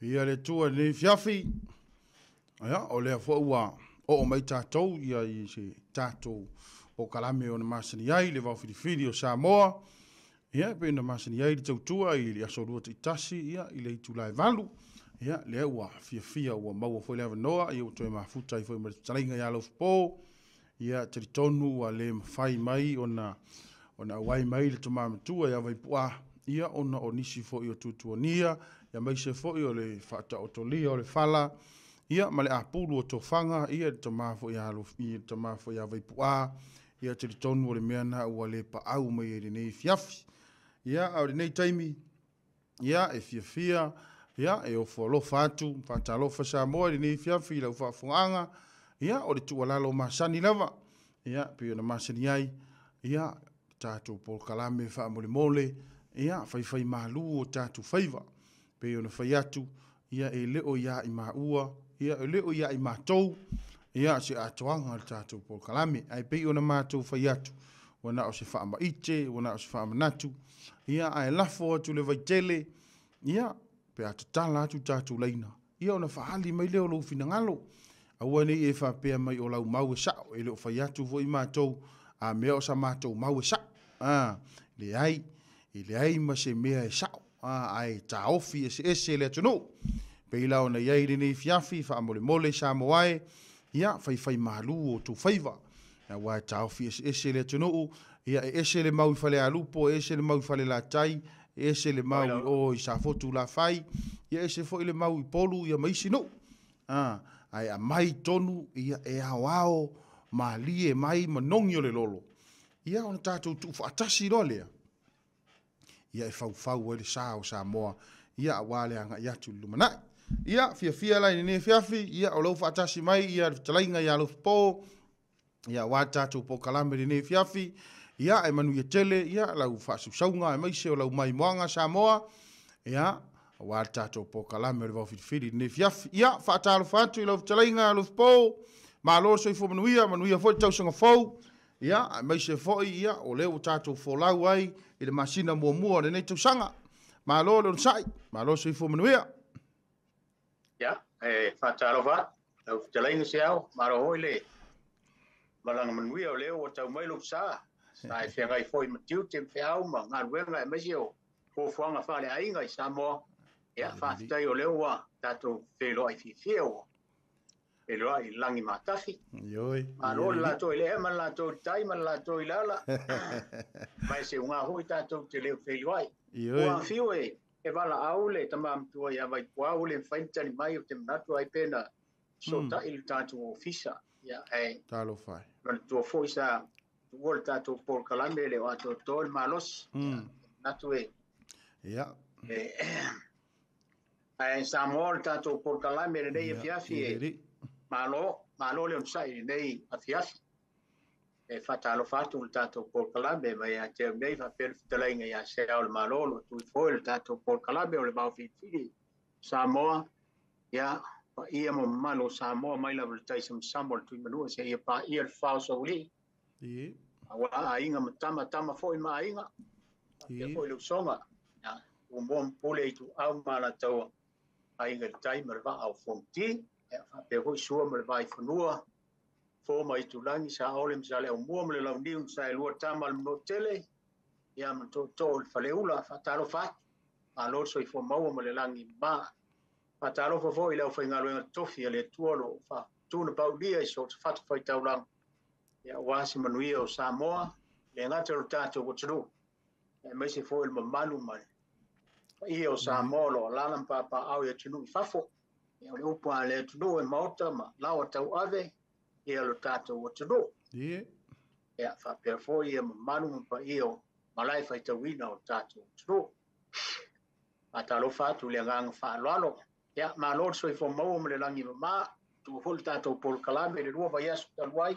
Ia le Atua i lenei afiafi, ia, o lea foi ua oo mai tatou ia i se tatou polokalame ona masani ai le vaofilifili o Samoa, ia, e pei ona masani ai le tautua i le aso Lua taitasi, ia, i le itula e 8. Ia, lea ua fiafia ua maua foi le avanoa, ia, ua toe mafuta ai foi ma le fetalaiga ia Alofapo. Ia, talitonu ua le mafai mai ona auai mai le tama matua ia Vaipu'a, ia, ona o nisi foi o tuatuania, ia maise foi o le faataotolia o le fala, ia, ma le apulu o tofaga, ia, le tama foi ia Vaipu'a. Ia, talitonu o le mea na ua le paau mai ai lenei afiafi. Ia, a o lenei taimi, ia, e fiafia, ia, e ofo alofa atu, faatalofa Samoa i lenei afiafi i lau faafofogaaga. Ia, o le tuualalo masani lava, ia, pei ona masani ai, ia, tatou polokalame faamolemole, ia, faifai malu o tatou faiva. Pei ona fai atu, ia, e le o ia i maua, ia, e le o ia i matou, ia, se atoaga o le tatou polokalame. Ae pei ona matou fai atu, ua na o se faamaite, ua na o se faamanatu, ia, ae lafo atu le vaitele, ia, pe a tatala atu tatou laina, ia, ona faali mai lea o lou finagalo. Aua nei e faapea mai o lau mau e sao, e le o fai atu foi matou, a mea o sa matou mau e sao. Leai, e leai ma se mea e sao, ae taofi eseese le atunuu. Pei la ona iai lenei fiafi, faamolemole Samoa e, ia, faifai malu o tou faiva. Aua e taofi eseese le atunuu, ia, e ese le mau i Falealupo, e ese le mau i Falelatai, e ese le mau i o i Safotu Lafai, ia, ese foi le mau i Polu, ia, ma isi nuu. Ae aumai tonu, ia, e aoao malie mai manogi o le lolo, ia, ona tatou tuufaatasi loa lea, ia, e faufau ai le sa o Samoa, ia, aua le agai atu i le lumanai. Ia, fiafia la i lenei afiafi, ia, o lou faatasi mai, ia, le fetalaiga ia Alofapo, ia, aua le tatou polokalame i lenei afiafi. Ia, e manuia tele, ia, lau faasausauga aemaise o lau maimoaga Samoa, ia, aua le tatou polokalame o le vaofilifili i lenei afiafi. Ia, faatalofa atu i lau fetalaiga Alofapo, malo le soifua manuia, manuia foi le tausaga fou. Ia, aemaise foi, ia, o lea ua tatou folau ai i le masina muamua o lenei tausaga. Malo le onosai, malo le soifua manuia. Ia, e faatalofa lau fetalaiga Seao, malo foi le malaga manuia o lea ua tau mai lou sa. Sa e feagai foi ma tiute ma feau ma galuega aemaise o fuafuaga faaleaiga i Samoa. Ia, faafetai o lea ua tatou feiloai fiafia ua feiloai i lagi matafi. Ioe. Malo le latou i le ea ma le latou i le tai ma le latou i le ala. Mai se unga foi tatou te leo feiloai. Ioe. Ua afio e valaau le tama matua ia Vaipu'a ua le mafai ona tali mai o te manatu ai pe na sotai le tatou ofisa. Ia, e Talofa ai. manatua foi sa tuua le tatou polokalame le o atoatoa le malosi. Manatu e Ia. Ae Samoa le tatou polokalame lenei afiafi e malo, malo le onosai lenei afiafi. E faatalofa atu le tatou polokalame mai ia te au nei faapea le fetalaiga ia Seao le Malo o lo o tui foi le tatou polokalame o le vaofilifili Samoa. Ia, paia ma mamalu o Samoa mai lava le tai samasama o le Tuimanua seia paia le fao saulii. Aua aiga ma tama, tama foi ma aiga. Faapea foi le usoga. Ia, Tumua ma Pule i Ituau ma Alataua, aiga i le tai ma le vaa o Fonoti. Ia, faapea foi Sua ma le Vaifanua, Fo ma Itulagi, Saole ma Saleaaumua ma le Launiu na Saelua, Tama le Manuatele, ia ma Tootoo o le Faleula. Faatalofa atu, malo le soifua maua ma le lagi ma. Faatalofa foi i le aufaigaluega totofi a le Atua o lo o faatuna paulia i so o se fatafaitaulaga, ia, aua se manuia o Samoa, le gata o le tatou atunuu, aemaise foi le mamalu ma le paia o Samoa o lo o alaala ma papaaao i atunuu i fafo. Ia, o le upu a le atunuu e maota ma laoa tauave, ia lo tatou atunuu. Ia, faapea foi ia mamalu ma paia o malae faitauina o le tatou atunuu. Faatalofa atu i le agaga faaaloalo. Ia, malo le soifua maua ma le lagi mama. Tuua foi le tatou polokalame i le 2 vaiaso talu ai.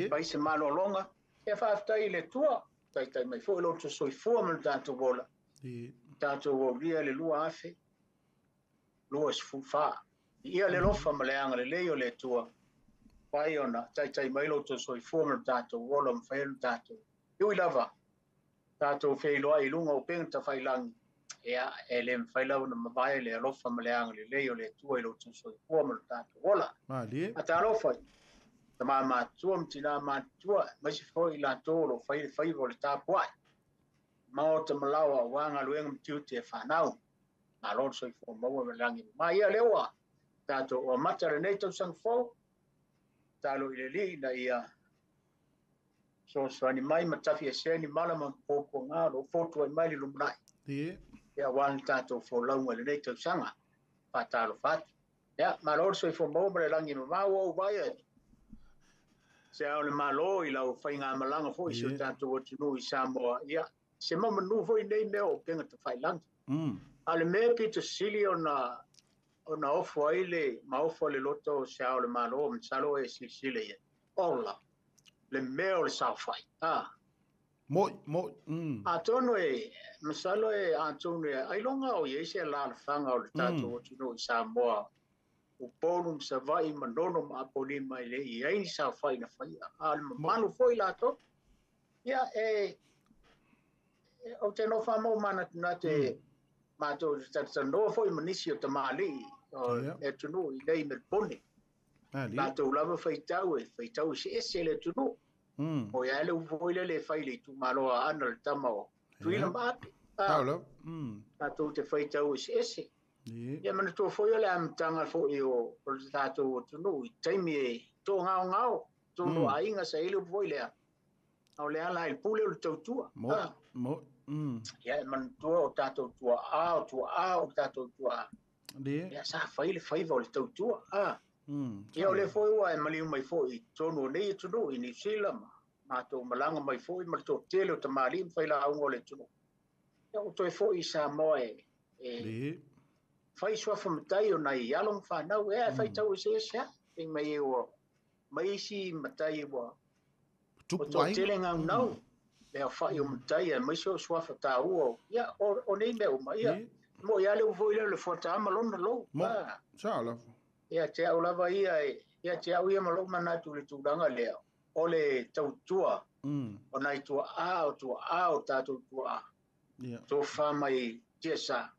Fai se malologa. Ia, faafetai i le Atua. Taitai mai foi lo soifua ma le tatou ola. Tatou aulia le 2024. Ia le alofa ma le agalelei o le Atua. Fai ona taitai mai lo soifua ma le tatou ola ma fai le tatou. Iui lava, tatou feiloai i luga o upega tafailagi. Ia, e le mafai lava ona mavae le alofa ma le agalelei o le Atua i lo outou soifua ma lo tatou ola. Malie. Faatalofa i tama matutua ma tina matutua, aemaise foi i latou o lo o fai le faiva o le tapuai, maota ma laoa aua galuega ma tiute e fanau. Malo le soifua maua ma le lagi e mama. Ia, lea ua tatou amata lenei tausaga fou, tatalo i le Alii ina ia fesoasoani mai ma tafiesea ni mala ma puapuaga o lo o fotuai mai le lumanai. Ia, aua le tatou folauga i lenei tausaga. Faatalofa atu. Ia, malo le soifua maua ma le lagi e mama, ua ou vaai atu se ao le Malo i lau faigamalaga foi i si o tatou atunuu i Samoa. Ia, se mamanu foi nei mea o upega tafailagi. A o le mea pito sili ona ofo ai le maofo le loto o se ao le Malo, masalo e silasila i ai. Ola, le mea o le saofai. Moi, moi. Atonu e, masalo e, atonu e, ailoga o i ai se alaalafaga o le tatou atunuu i Samoa, Upolu ma Savaii, Manono ma Apolima e le i ai ni saofai na faia. A o le mamalu foi latou. Ia, e, ou te nofo lava ma ou manatunatu e matou te talatalanoa foi ma nisi o tamalii o le atunuu i nei Melebone. Latou lava faitau e faitau eseese le atunuu. O ia le upu foi lele e fai i le itumalo a Aana le tama o Tutuila ma Ape. Tatou te faitau eseese. Ia manatua foi o le amataga foi o le tatou atunuu i taimi e toagaogao, tonu aiga sa i ai le upu foi lea, a o le ala i le pule o le tautua. Mo. Ia e manatua o tatou tuaa, o tuaa, o tatou tuaa. Ia sa fai le faiva o le tautua. Ia o lea foi ua e maliu mai foi i totonu o nei atunuu i Niu Sila ma matou malaga mai foi ma le toatele o tamalii ma failauga o le atunuu. Ia ua toe foi i Samoa e fai suafa matai o nai alo ma fanau, e faitau eseese lava. Pei mai e ua mai isi matai ua Tupu toatele gaunau, le aofai o matai aemaise o suafa taua. Ia o nei mea uma, ia mo ia le upu foi lea o le fuata ma lona lou. Sa lava. Ia te au lava ia, ia te au ia ma lou manatu i le tulaga lea, o le tautua o nai tuaa, o tuaa, o tatou tuaa. Tofa mai tiasa,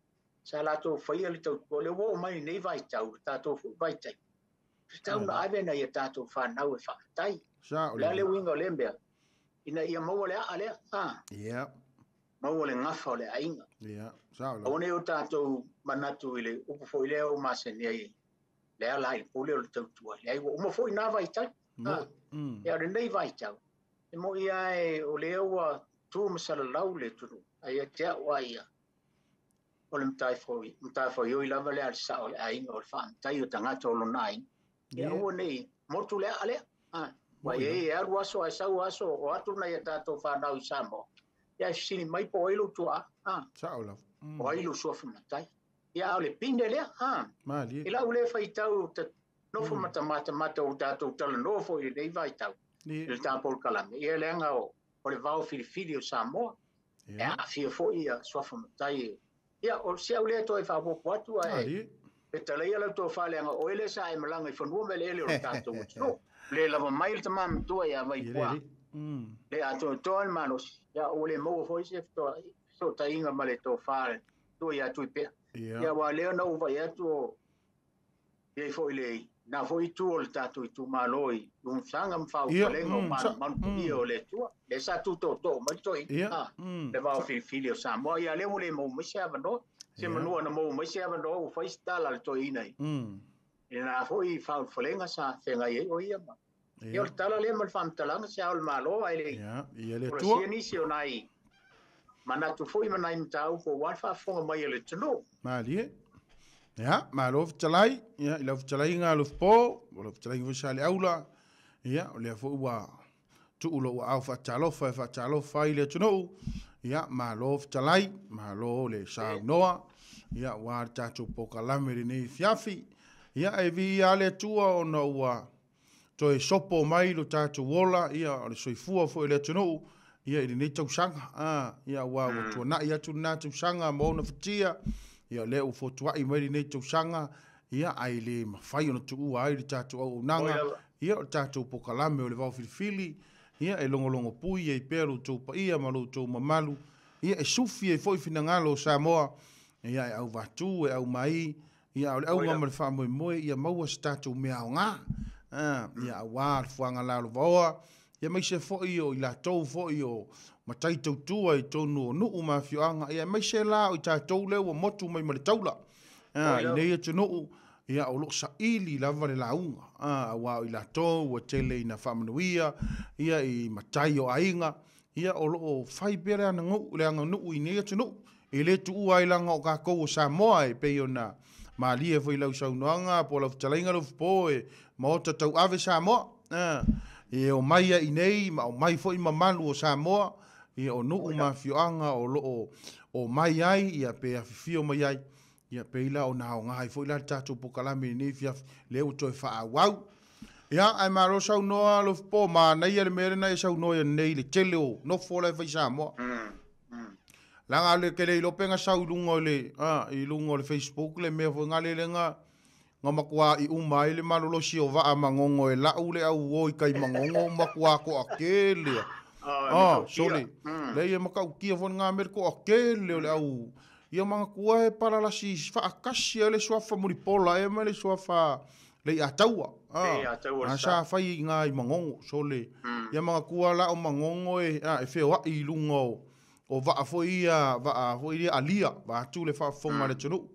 sa latou faia le tautua, le ua oo mai nei vaitau, le tatou foi vaitau. Tatau na ave nai a tatou fanau e faamatai. Sa O le a le uiga o lea mea, ina ia maua le aa lea, maua le gafa o le aiga. Sa Aua nei o tatou manatu i le upu foi lea o masani ai, le ala i le pule o le tautua. Leai, ua uma foi na vaitau. Ia o lenei vaitau, e moi lava e o lea ua tu ma salalau le atunuu, ai ia te au lava ia, o le matafaioi lava lea a le sao o le aiga o le faamatai o tagata o lona aiga. Ia aua nei motu le aa lea. Ua i ai e alu aso ae sau aso o atu nai a tatou fanau i Samoa. Ia e fesili mai po o ai lou tuaa. Sao lava. O ai lou suafa matai. Ia a o le pine lea. Malie. I lau lea faitau nofo matamatamata o tatou talanoa foi i lenei vaitau i le tatou kalame. Ia leaga o le vao filifili o Samoa. E aafia foi ia suafa matai. Ia o si au lea toe faaopoopo atu ae petalaia lau tofa leaga o oe lea sa e malaga i fanua ma eleele o le tatou atunuu. Le lava mai le tama matua ia Vaipua. Le atoatoa le malosi. Ia ua le maua foi se fesootaiga ma le tofa tua ia Tuipea. Ia aua lea na ou vaai atu o i ai foi le na foi itu o le tatou itumalo i Umusaga ma Faaulufalega o manumanu paia o le Atua. Lea sa tutootoo mai le toeaina le vao filifili o Samoa. Ia lea ua le maua mai se avanoa. Se manua na maua mai se avanoa ua fai se tala a le toeaina i lena foi Faaulufalega sa feagai ai o ia ma. Ia o le tala lea ma le faamatalaga se ao le Malo ae le Ia le Atua. Folasia nisi o nai manatu foi ma nai mataupu aua le faafofoga mai a le atunuu. Malie. Ia, malo fetalai, ia, i lau fetalaiga Alofipo, o lau fetalaiga foi Saleaula, ia, o lea foi ua tuu lou aao faatalofa e faatalofa ai le atunuu, ia, malo fetalai, malo le saunoa, ia, aua le tatou polokalame lenei afiafi. Ia, e viia lava le Atua ona ua toe sopo mai lo tatou ola, ia, o le soifua foi o le atunuu, ia, i lenei tausaga, ia, aua ua tuanai atu lena tausaga ma ona fatia, ia, o lea ua fotuai mai lenei tausaga, ia, ae le mafai ona tuua ai le tatou auaunaga, ia, o le tatou polokalame o le vao filifili, ia, e logologo pui ai pea lo outou paia ma lo outou mamalu, Ia e sufi ai foi finagalo o Samoa, ia e auvātū e aumai, ia o le auga ma le faamoemoe ia maua se tatou mea aoga. Ia auā le fuaga lalovaoa, ia maise foi o i latou foi o matai tautua i tonu o nuu ma afioaga, ia maise la o i tatou lea ua motu mai ma le taula. I nei atunuu, ia o loo saili lava le lauga, auā o i latou ua tele ina faamanuia, ia i matai o aiga, ia o loo fai pea le aganuu i nei atunuu. E le tuua ai laga o kākou o Samoa e pei ona malie foi lau saunoaga po o lau fetalaiga lau fofo e maota tauave Samoa. E o mai ai nei ma o mai foi mamalu o Samoa, ia o nuu ma afioaga o loo o mai ai, ia pe afifio mai ai. Ia pei la ona aoga ai foi la le tatou polokalame i lenei afiafi, lea ua toe faaauau. Ia, ae malo saunoa lau fofo, manaia le mea lena e saunoa ia nei le tele o nofo la e fai Samoa. Laga le ke le iloa pe ga sau i luga o le, i luga o le Facebook le mea foi nga lele nga matua i uma ai le malolosi o vaa magogo e lau le au o i kai magogo matua toatele. Sole. Le ia matautia foi nga mea le toatele o le au. Ia manatua e palalasi faakasi ai le suafa mulipola e ma le suafa le Ataua. Sa fai i ngā i magogo, sole. Ia manatua la o magogo e, e feoai i luga o vaa foi ia, vaa foi ia alia, vaatu le faafofoga le atunuu.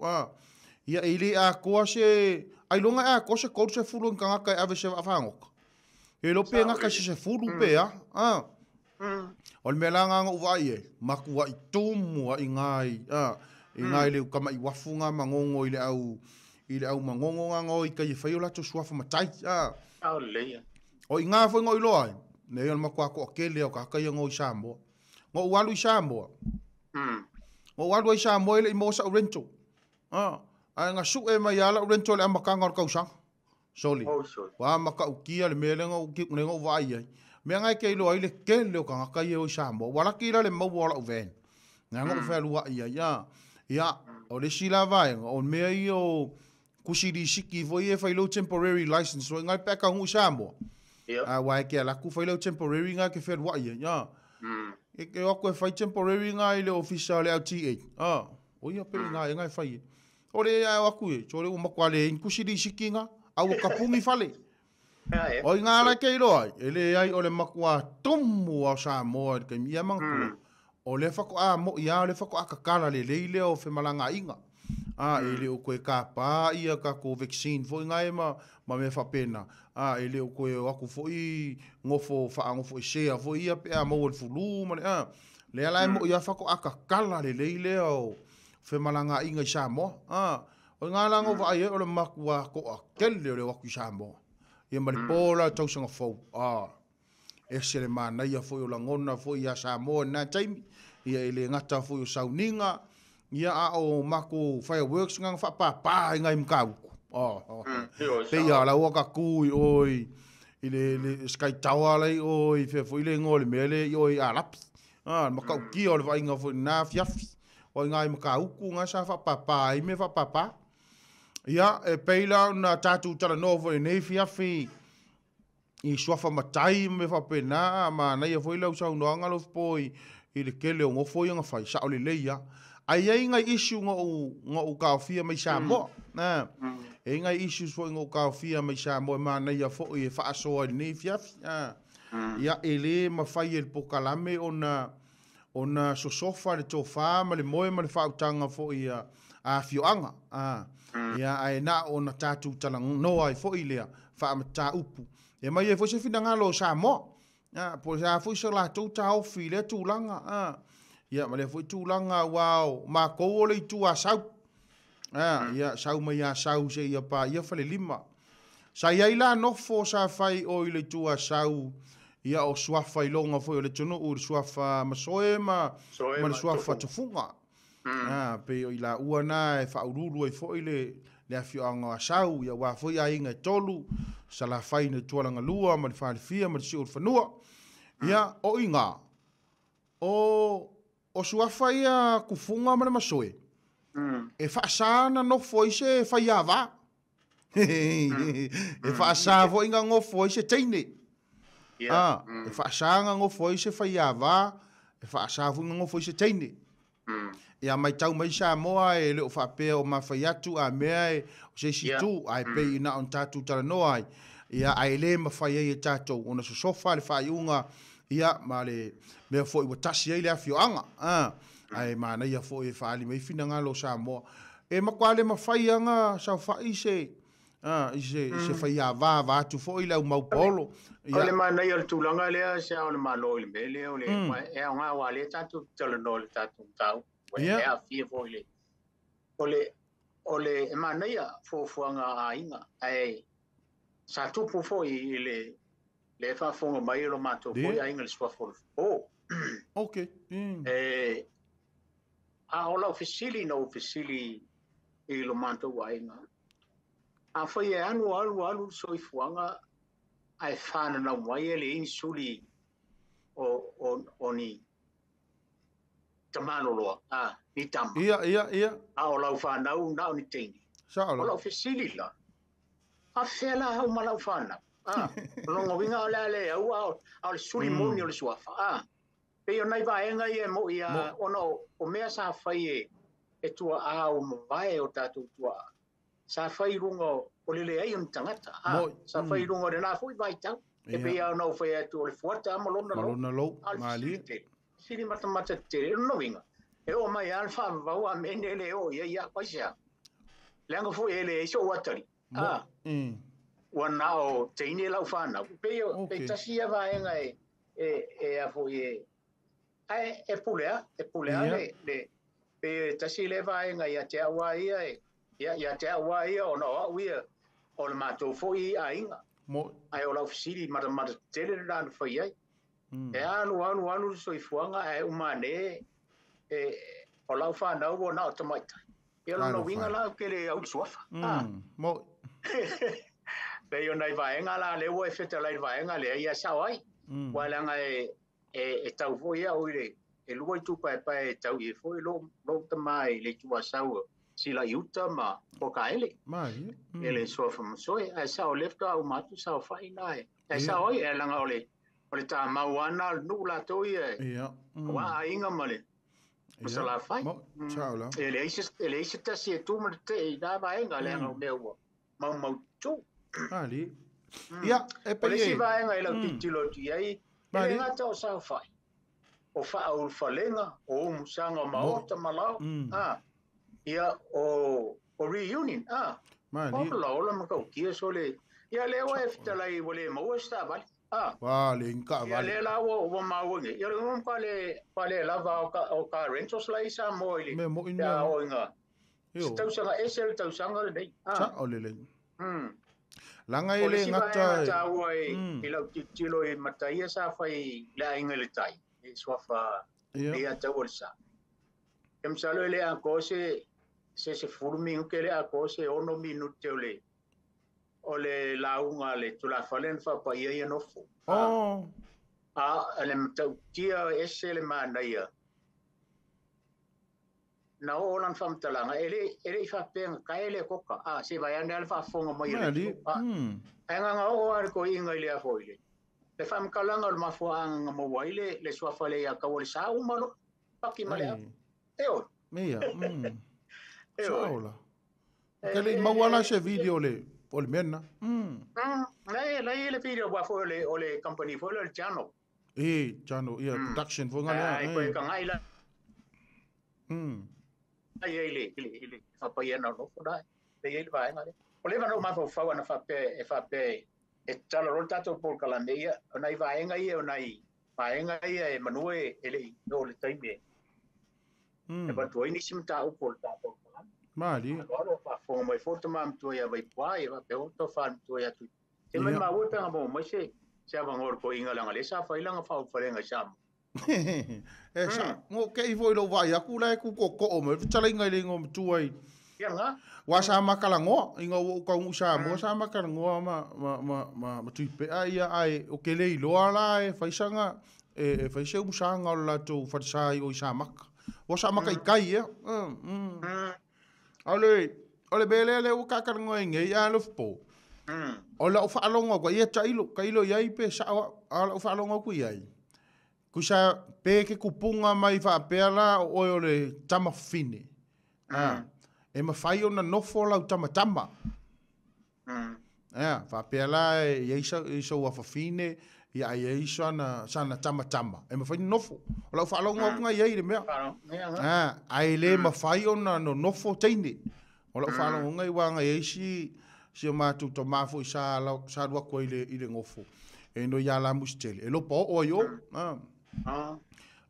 Ia e le atoa se, ailoga e atoa se 30 tagata e ave se vaa fagota. E iloa pe gata se 10 pe a. O le mea la ngā ngau vaai e, matua i tumu ai ngā i, i ngā i le ukama i wafu ngā magogo i le au magogo ngā ngō i kai e whai o latou suafa matai. O i ngā foi ngō iloa ai, nei o le matua toatele o kākai ngō i Samoa. Ngō ualu i Samoa. Ngō ualu ai Samoa e le i maua sa'u rental. Ae nga sue mai ala u rental le amataga o le tausaga. Soli. Ua matautia le mea lea ngau vaai ai. Mea ngai ke iloa ai le tele o tagata ia o i Samoa. Ua laki la le maua o lau van. Nga ngau whalua ia ia. Ia, o le isi la vaega, o mea ia o kusi lisiki foi e whai lau temporary license foi ngai peka ngu i Samoa. Wa e ke alaku whai lau temporary ngai ke whalua ia. Ia. E ke wako e whai temporary ngai le ofisa o le LTA. O ia pe ngai ngai whai e. O le ia waku e, tore o makua le in kusi lisiki nga, au kapungi fale. O i ngā la ke iloa ai, e le ai o le makua tumu au Samoa i le kaimi ia manatua. O le whako a mo ia, o le whako a kakala le leile o whemalanga inga. E le o koe kāpā ia ka ko vaccine foi ngai ma mea whapena. E le o koe o aku foi ngofo whaangofo e sea foi ia pe a maua le fulu ma le a. Le ala e mo ia whako a kakala le leile o whemalanga inga i Samoa. O ngā la ngau vaai e o le makua koa kele o le waku i Samoa. Ia ma le pōla tausaga fou. Ese le manaia foi o langona foi ia Samoa nā taimi. Ia e le ngata foi o sauninga. Ia a o mako fireworks ngā whapapā i ngai mkauku. Pe ia la ua ka kui oi i le Sky Tower lei oi whea foi le ngō le mea le i oi a lapi. Makaukia o le vainga foi nā fiafi. O i ngai mkauku ngā sa whapapā i me whapapā. Ia, e peila na tātou talanoa foi nei fiafi i suafa matai me whapena, ma naia foi lau saunoaga lau fofo i le kele o ngofo ia ngawhai, sa o le leia. Ai ai ngai issue ngau kaofia mai Samoa. E ngai issues foi ngau kaofia mai Samoa ma naia foi e whaasoa i nei fiafi. Ia, e le mawhai e le pokalame ona sosofa le tōwhā ma le moe ma le whautanga foi a afioaga. Ia, ae na ona tātou talanoa ai foi lea whaamatā upu. E mai e foi se finagalo o Samoa. Po sa foi se latou taofi i lea tulaga. Ia, ma lea foi tulaga ua o makou o le itu a sau. Ia, sau mai a sau se ia pa ia falelima. Sa iai la nofo sa fai o i le itu a sau. Ia o suafa i longa foi o le atunuu, le suafa masoe ma le suafa tufuga. Pe o i la ua na e whaururu ai foi le afioaga o Asau, ia wā foi aiga e tolu, Salafai na tualanga lua, ma le whalifia, ma le sio o le fanua. Ia, o i ngā, o suafa ia kufunga ma le masoe, e whaasa na nofo i se whaiawa. E whaasa foi ngā ngofo i se teine. E whaasa ngā ngofo i se whaiawa, e faasā foi gagofo i se teine. Ia matau mai Samoa e le o faapea o mafai atu a mea e o se isi itu, ae pei na ona tatou talanoa ai. Ia, ae le mafai ai e tatou ona sosofa le faaiuga, ia, ma le mea foi ua tasi ai le afioaga. Ae manaia foi e faaali mai finagalo o Samoa. E matua le mafai aga saofai se i se faiava vaatu foi le au maupolo. O le manaia o le tulaga lea se ao le malo i le mea lea o le e aoga aua lea tatou te talanoa i le tatou mataupu e aafia foi le o le manaia fuafuaga a aiga ae sa tupu foi i le faafofoga mai o lo matou foi aiga i le suafa o le fofo. Okay. A o lau fesili na ou fesili i lo matou aiga, a fai e alu alu alu le soifuaga ae fananau mai e leai ni suli o ni tamaloloa, ni tama. Ia. A o lau fanau na o ni teine. Sao O lau fesili la, a fea la au ma lau fanau? O lona uiga o le a le au a o le suli moni o le suafa. Pei o nai vaega ia e moi ona o mea sa fai e tuaa o mavae o tatou tuaa. Sa fai i luga o le leai o ni tagata. Sa fai i luga o lena foi vaitau. E pei ona ou fai atu o le fuata ma lona lou. Malona lou, malie. Sili matamata tele, o lona uiga. E oo mai lava le faavavau a mea le oo i ai ia ai sea. Leaga foi e leai sou atali. Ua na o teine lau fanau. Pei o tasi ia vaega e a foi e ae e pulea, le pe tasi le vaega ia te au ia e ia te au ia ona o au ia o le matou foi aiga. Ae o lau fesili matamata tele le na fai ai. E alu alu alu le soifuaga ae uma ane e o lau fanau ua na o tamaitai. Ia lona uiga la ke le au suafa. Mo. Pei o nai vaega la le ua e fetalai le vaega lea ia sao ai. Ua leaga e tau foi au i le e lua i tupaepae e tau i foi lou tama i le itu asau sila i uta ma Pokaele. Malie. E le suafa masoe. Ae sao lefka au matu sao fai na e. Ae sao ai e langa o le tamau ana le nuu latou ia. Ia. Ua aiga ma le masalafai. Sao la. E leai se tasi e tu ma le te i nā vaega leaga o mea ua maumautu. Malie. Ia, e O pei le isi e. vaega i lau tilotilo atu i ai, e le gata o saofai, o faaulufalega, o umusaga o maota ma lao, ia o reunion, Malie. O la ola matautia so le, ia lea ua e fetalai ua le maua se taavale. Wa le inka Ia vale. lea la ua maua nei. Ia le umu ka le lava o ka rentals la i Samoa i le. Me mo i Ia mea. o inga. Io. Se tausaga ese le tausaga lenei. Sa o le le. Langa O e le le isi gata vaega e. taua i lau tilotilo i mataia sa fai le aiga i le tai. E suafa ia tau o le sa. E masalo e le atoa se 10 minute le atoa se 6 minute o le lauga le tulafale na faapaia ia nofo. A le matautia ese le manaia. Na oo lana faamatalaga e le i faapea ka e le koka. Se vai ane le faafofoga mai e le Ae gaga oo lava le toeaina i le afo i le. Le faamatalaga o le mafuaaga na maua ai le suafa le ia tau o le sa uma loa. Paki ma le afu. E oi. Mea. E oi. Sao la. Ke le maua la se video le o le mena. Lai le video wa foi o le company foi le channel. E channel ia production foi ngale. Ai koe ka ngai la. Ai ai le le fapaia na no fo dai. Le ai le vaega le. O le vano ma fau ana fape e fape e tala ro tatou pol kala me ia o nai vaega ia o nai vaega ia e manue e le no le taimi. E patu ai nisi mataupu o le tatou kala. Mali. Alo fa fo mai fo tama mtua ia vai pua ia pe o to fa mtua ia tu. Te mai ma wo tanga mo mai se se avangor ko inga langa le sa fa ilanga fa falenga sa. E sa mo ke i foi lo vai aku la ku ko ko mo tala inga le ngo mtua i. Ia nga. Wa sa makalangoa inga wo ka u sa mo sa makalangoa ma tu pe ai ai o ke le iloa la e faisanga e faise u sanga o la tu fatsai o sa maka. Wa sa maka i kai ia. Ale ole bele le u ka ka ngoi ngai a lo fo. O la u fa longo ko ia tailo ka ilo iai pe sa a la u fa longo ku iai. Kusa pe ke kupunga mai faapea la o oe o le tamafine. E mafai ona nofo lau tamatama. Ia, faapea la e i ai sou afafine, ia ai ai sana tamatama. E mafai ona nofo. O lau faalogo atu i ai le mea. Ae le mafai ona nonofo teine. O lau faalogo ngai uaga i ai si o matou tama foi sa alu atu ai i le gofo. E no ia la musitele. E lopa oo ai o.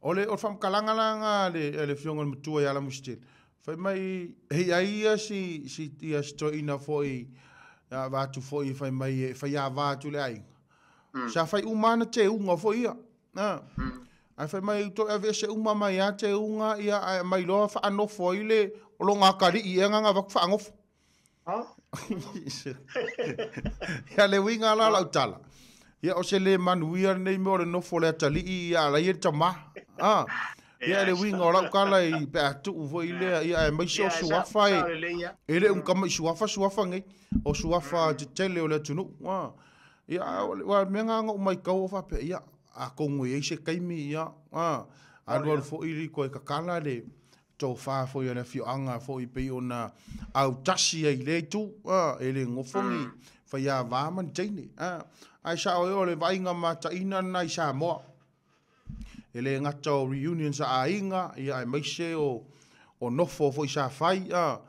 O le whamkalanga la nga le fionga le matua ia la musitele. Fai mai, hei ai ia si ia si toina foi, ia vatu foi, fai mai, fai a vatu le ai. Sa fai umana te unga foi ia. Ai fai mai, to ave se uma mai a te unga, ia ai mai loa fa anofo i le, o lo ngā kari i e ngā vaku fa angofo. Ia le winga la lau tala. Ia o se le manuia nei me o le nofo le atali ia ala i tama. Ia le winga o lau kala i pe atu foi lea ia e mai se o suafa e. E le un kama i suafa suafa ngai. O suafa te tele o le atunu. Ia wa me nga ngo mai kau o fa pe ia a kongo i se kaimi ia. Alu alu foi li ko e kakala le tō wha foi le fioanga foi pe ona au tasi ai le tu e le ngofongi fai a vā man teine. Ai sa o le vainga mataina na i Samoa. E le ngata o reunion sa ainga ia ai maise o nofo foi sa fai ia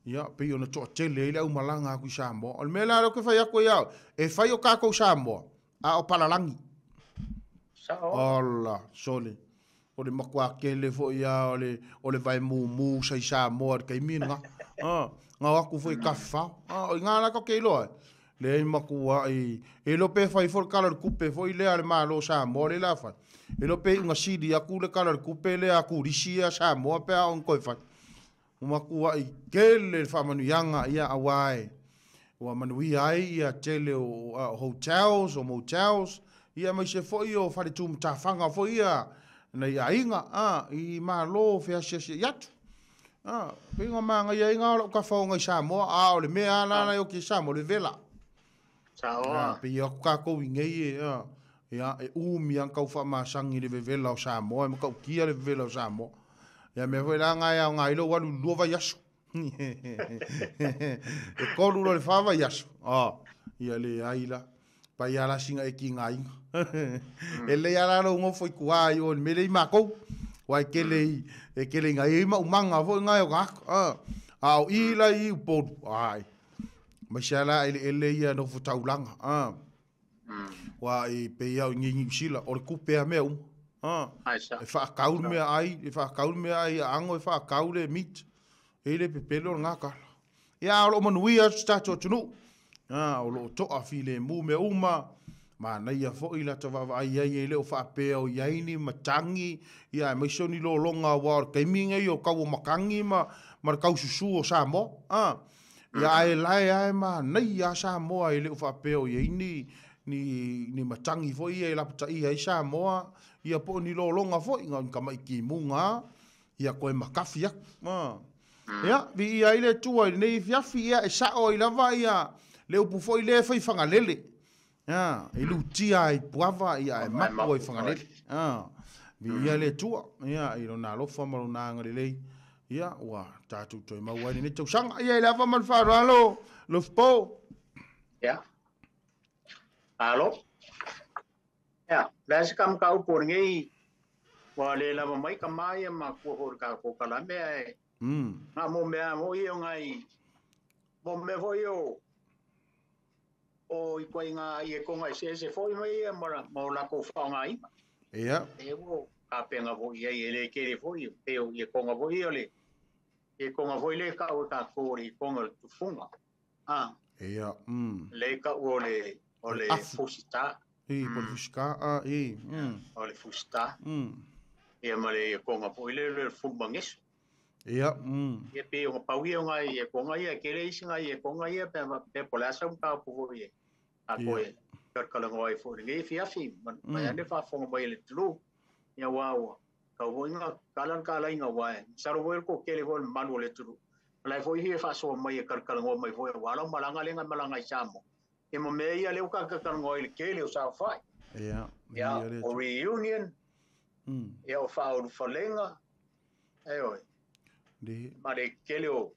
ia pe ona toa tele i le au malanga aku i Samoa. O le mea la ke fai aku ia e fai o kākou Samoa a o palalangi. Ola sole. O le makua kele foi ia o le vai mumu sa i Samoa le kaimina. Ngā aku foi ka whao. O ngā la ka ke iloa. Le makua i e lo pe fai foi kala le kupe foi lea le malo Samoa le la fai. E lo pe unga sili aku le kala le kupe le aku risi a Samoa pe a on koi fai. O makua i kele le whamanuianga ia awae. Ua manuia ai ia tele o hotels o motels. Ia mai se foi o whare tūmatawhanga foi ia nei ainga i malo feasiasi i atu. Pinga manga ia inga o ka whaonga i Samoa, o le mea la la o ki Samoa, le vela. Samoa. Pe ia kākou i ngei e, ia, e umi ang kau whaamasangi le vevela o Samoa, e makau kia le vevela o Samoa. Ia mea foi la ngai au ngai lo walu lua vai aso. E kolu lo le wha vai aso. Ia le aila. Pai ala singa e ki ngā inga. E le ala lo ngofo i kua i o mele i mākou. Wai kele e kele ngā i ma umanga fo ngā o ngā. A o i la i uporu. Ai. Mai se ala ele ele ia nofo taulanga. Wa i pe ia o ngi usila o le kupe a mea uma. E whaakaul mea ai, e whaakaul mea ai, a ango e whaakaul e meat. E le pepele o ngā kala. Ia o lo manuia tātou tunu. O lo toa file mu me uma. Ma nei a foi la tava ai ai e le o whaapea o iaini matangi. Ia mai soni lo longa wa o kaiminga i o kau o makangi ma kau susu o Samoa. Ia ai lai ai ma nei a Samoa e le o whaapea o iaini ni matangi foi e lapata i ai Samoa. Ia po ni lo longa foi ngā kamaiki munga. Ia koe makafi aku. Ia, vi ia i le tua i nei fiafi ia e sao i lava ia le upu foi le fai whangalele. E lutia i puava ia e mapu i whangalele. Vi ia le tua, ia i rona alofa ma rona angalelei. Ia, ua tātou toi mau ai nei tausanga. Ia i le afa ma le wharoalo, lofpo. Ia. Alo. Ia, le asa kam ka upu ngei, wa le lava mai ka maia ma kua hori ka kōkala mea e. Ngā mō mea mō i o ngai, mō mea foi o, o i koe ngā i e konga e se se foi mai ia ma o lako whaonga ima. Ia. E o ka penga foi ia e le kere foi, e o i e konga foi o le, e konga foi le ka o ka kōre i konga le tufunga. Ia. Le ka o le fusita. I, po le fusika, i. O le fusita. Ia ma le konga foi le le fumangeso. Ia. Ia pe o pau ia ngai e konga ia kele isi ngai e konga ia pe po la sa ka po ia. A koe ka ka ngoi fo ngi fiafi ma ane fa fo mai le tlu. Ia wa wa. Ka wo inga kala kala inga wa. Sa ro ko kele ko manu le tlu. La fo hi fa so mai ka ka ngoi mai fo wa la malanga le malanga i samo. E mo me ia le ka ka ngoi le kele o sa fa. Ia. Ia, o reunion. Ia, o faaulufalega. Ioe. Ma le tele o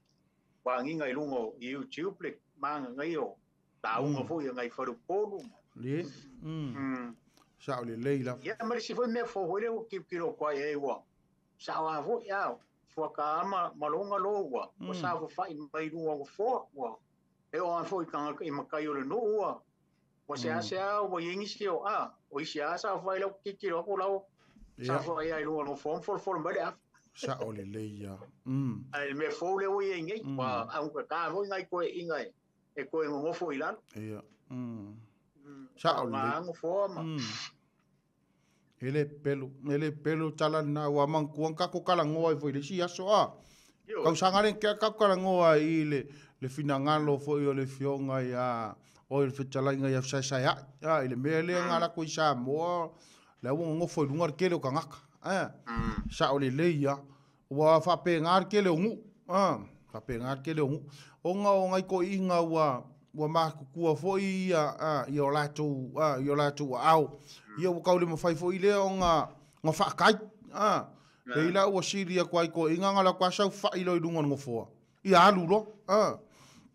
wagiga i luga o YouTube le magagai o lauga foi e nai faleupolu. Le. Sa'o lelei lava. Ia, ma le isi foi mea fou foi lea ua tilotilo atu ai ua sa'o lava foi a fuata ma loga lo ua saofafai mai luga o nofoa ua e oo lava foi i tagata i matai o le nuu ua seasea ua i ai nisi o a o isi lava saofai lau tilotilo atu lau saofai ai luga o nofoa ma folofolo mai le afa. Sa'o lelei ia. Ae le mea fou lea ua i ai nei ua augata foi nai toeaiina e toe nonofo i lalo. Ia. Sa'o lelei. Nofoa ma. E le pelu tala na ua manatua tatou talanoa ai foi i le isi aso a. Tausaga lea na tea tatou talanoa ai i le finagalo foi o le afioga ia o le fetalaiga ia Fesaesaeai a i le mea lea na alu atu i Samoa le ua nonofo i luga le tele o tagata. Sa'o lelei ia. Ua faapena le tele o nuu. Faapena le tele o nuu. Ona o nai toeaiina ua matutua foi ia i o latou aao. Ia ua tau le mafai foi lea ona faatai. Pei la ua sili atu ai toeaiina na latou saofai loa i luga o le nofoa. Ia alu loa.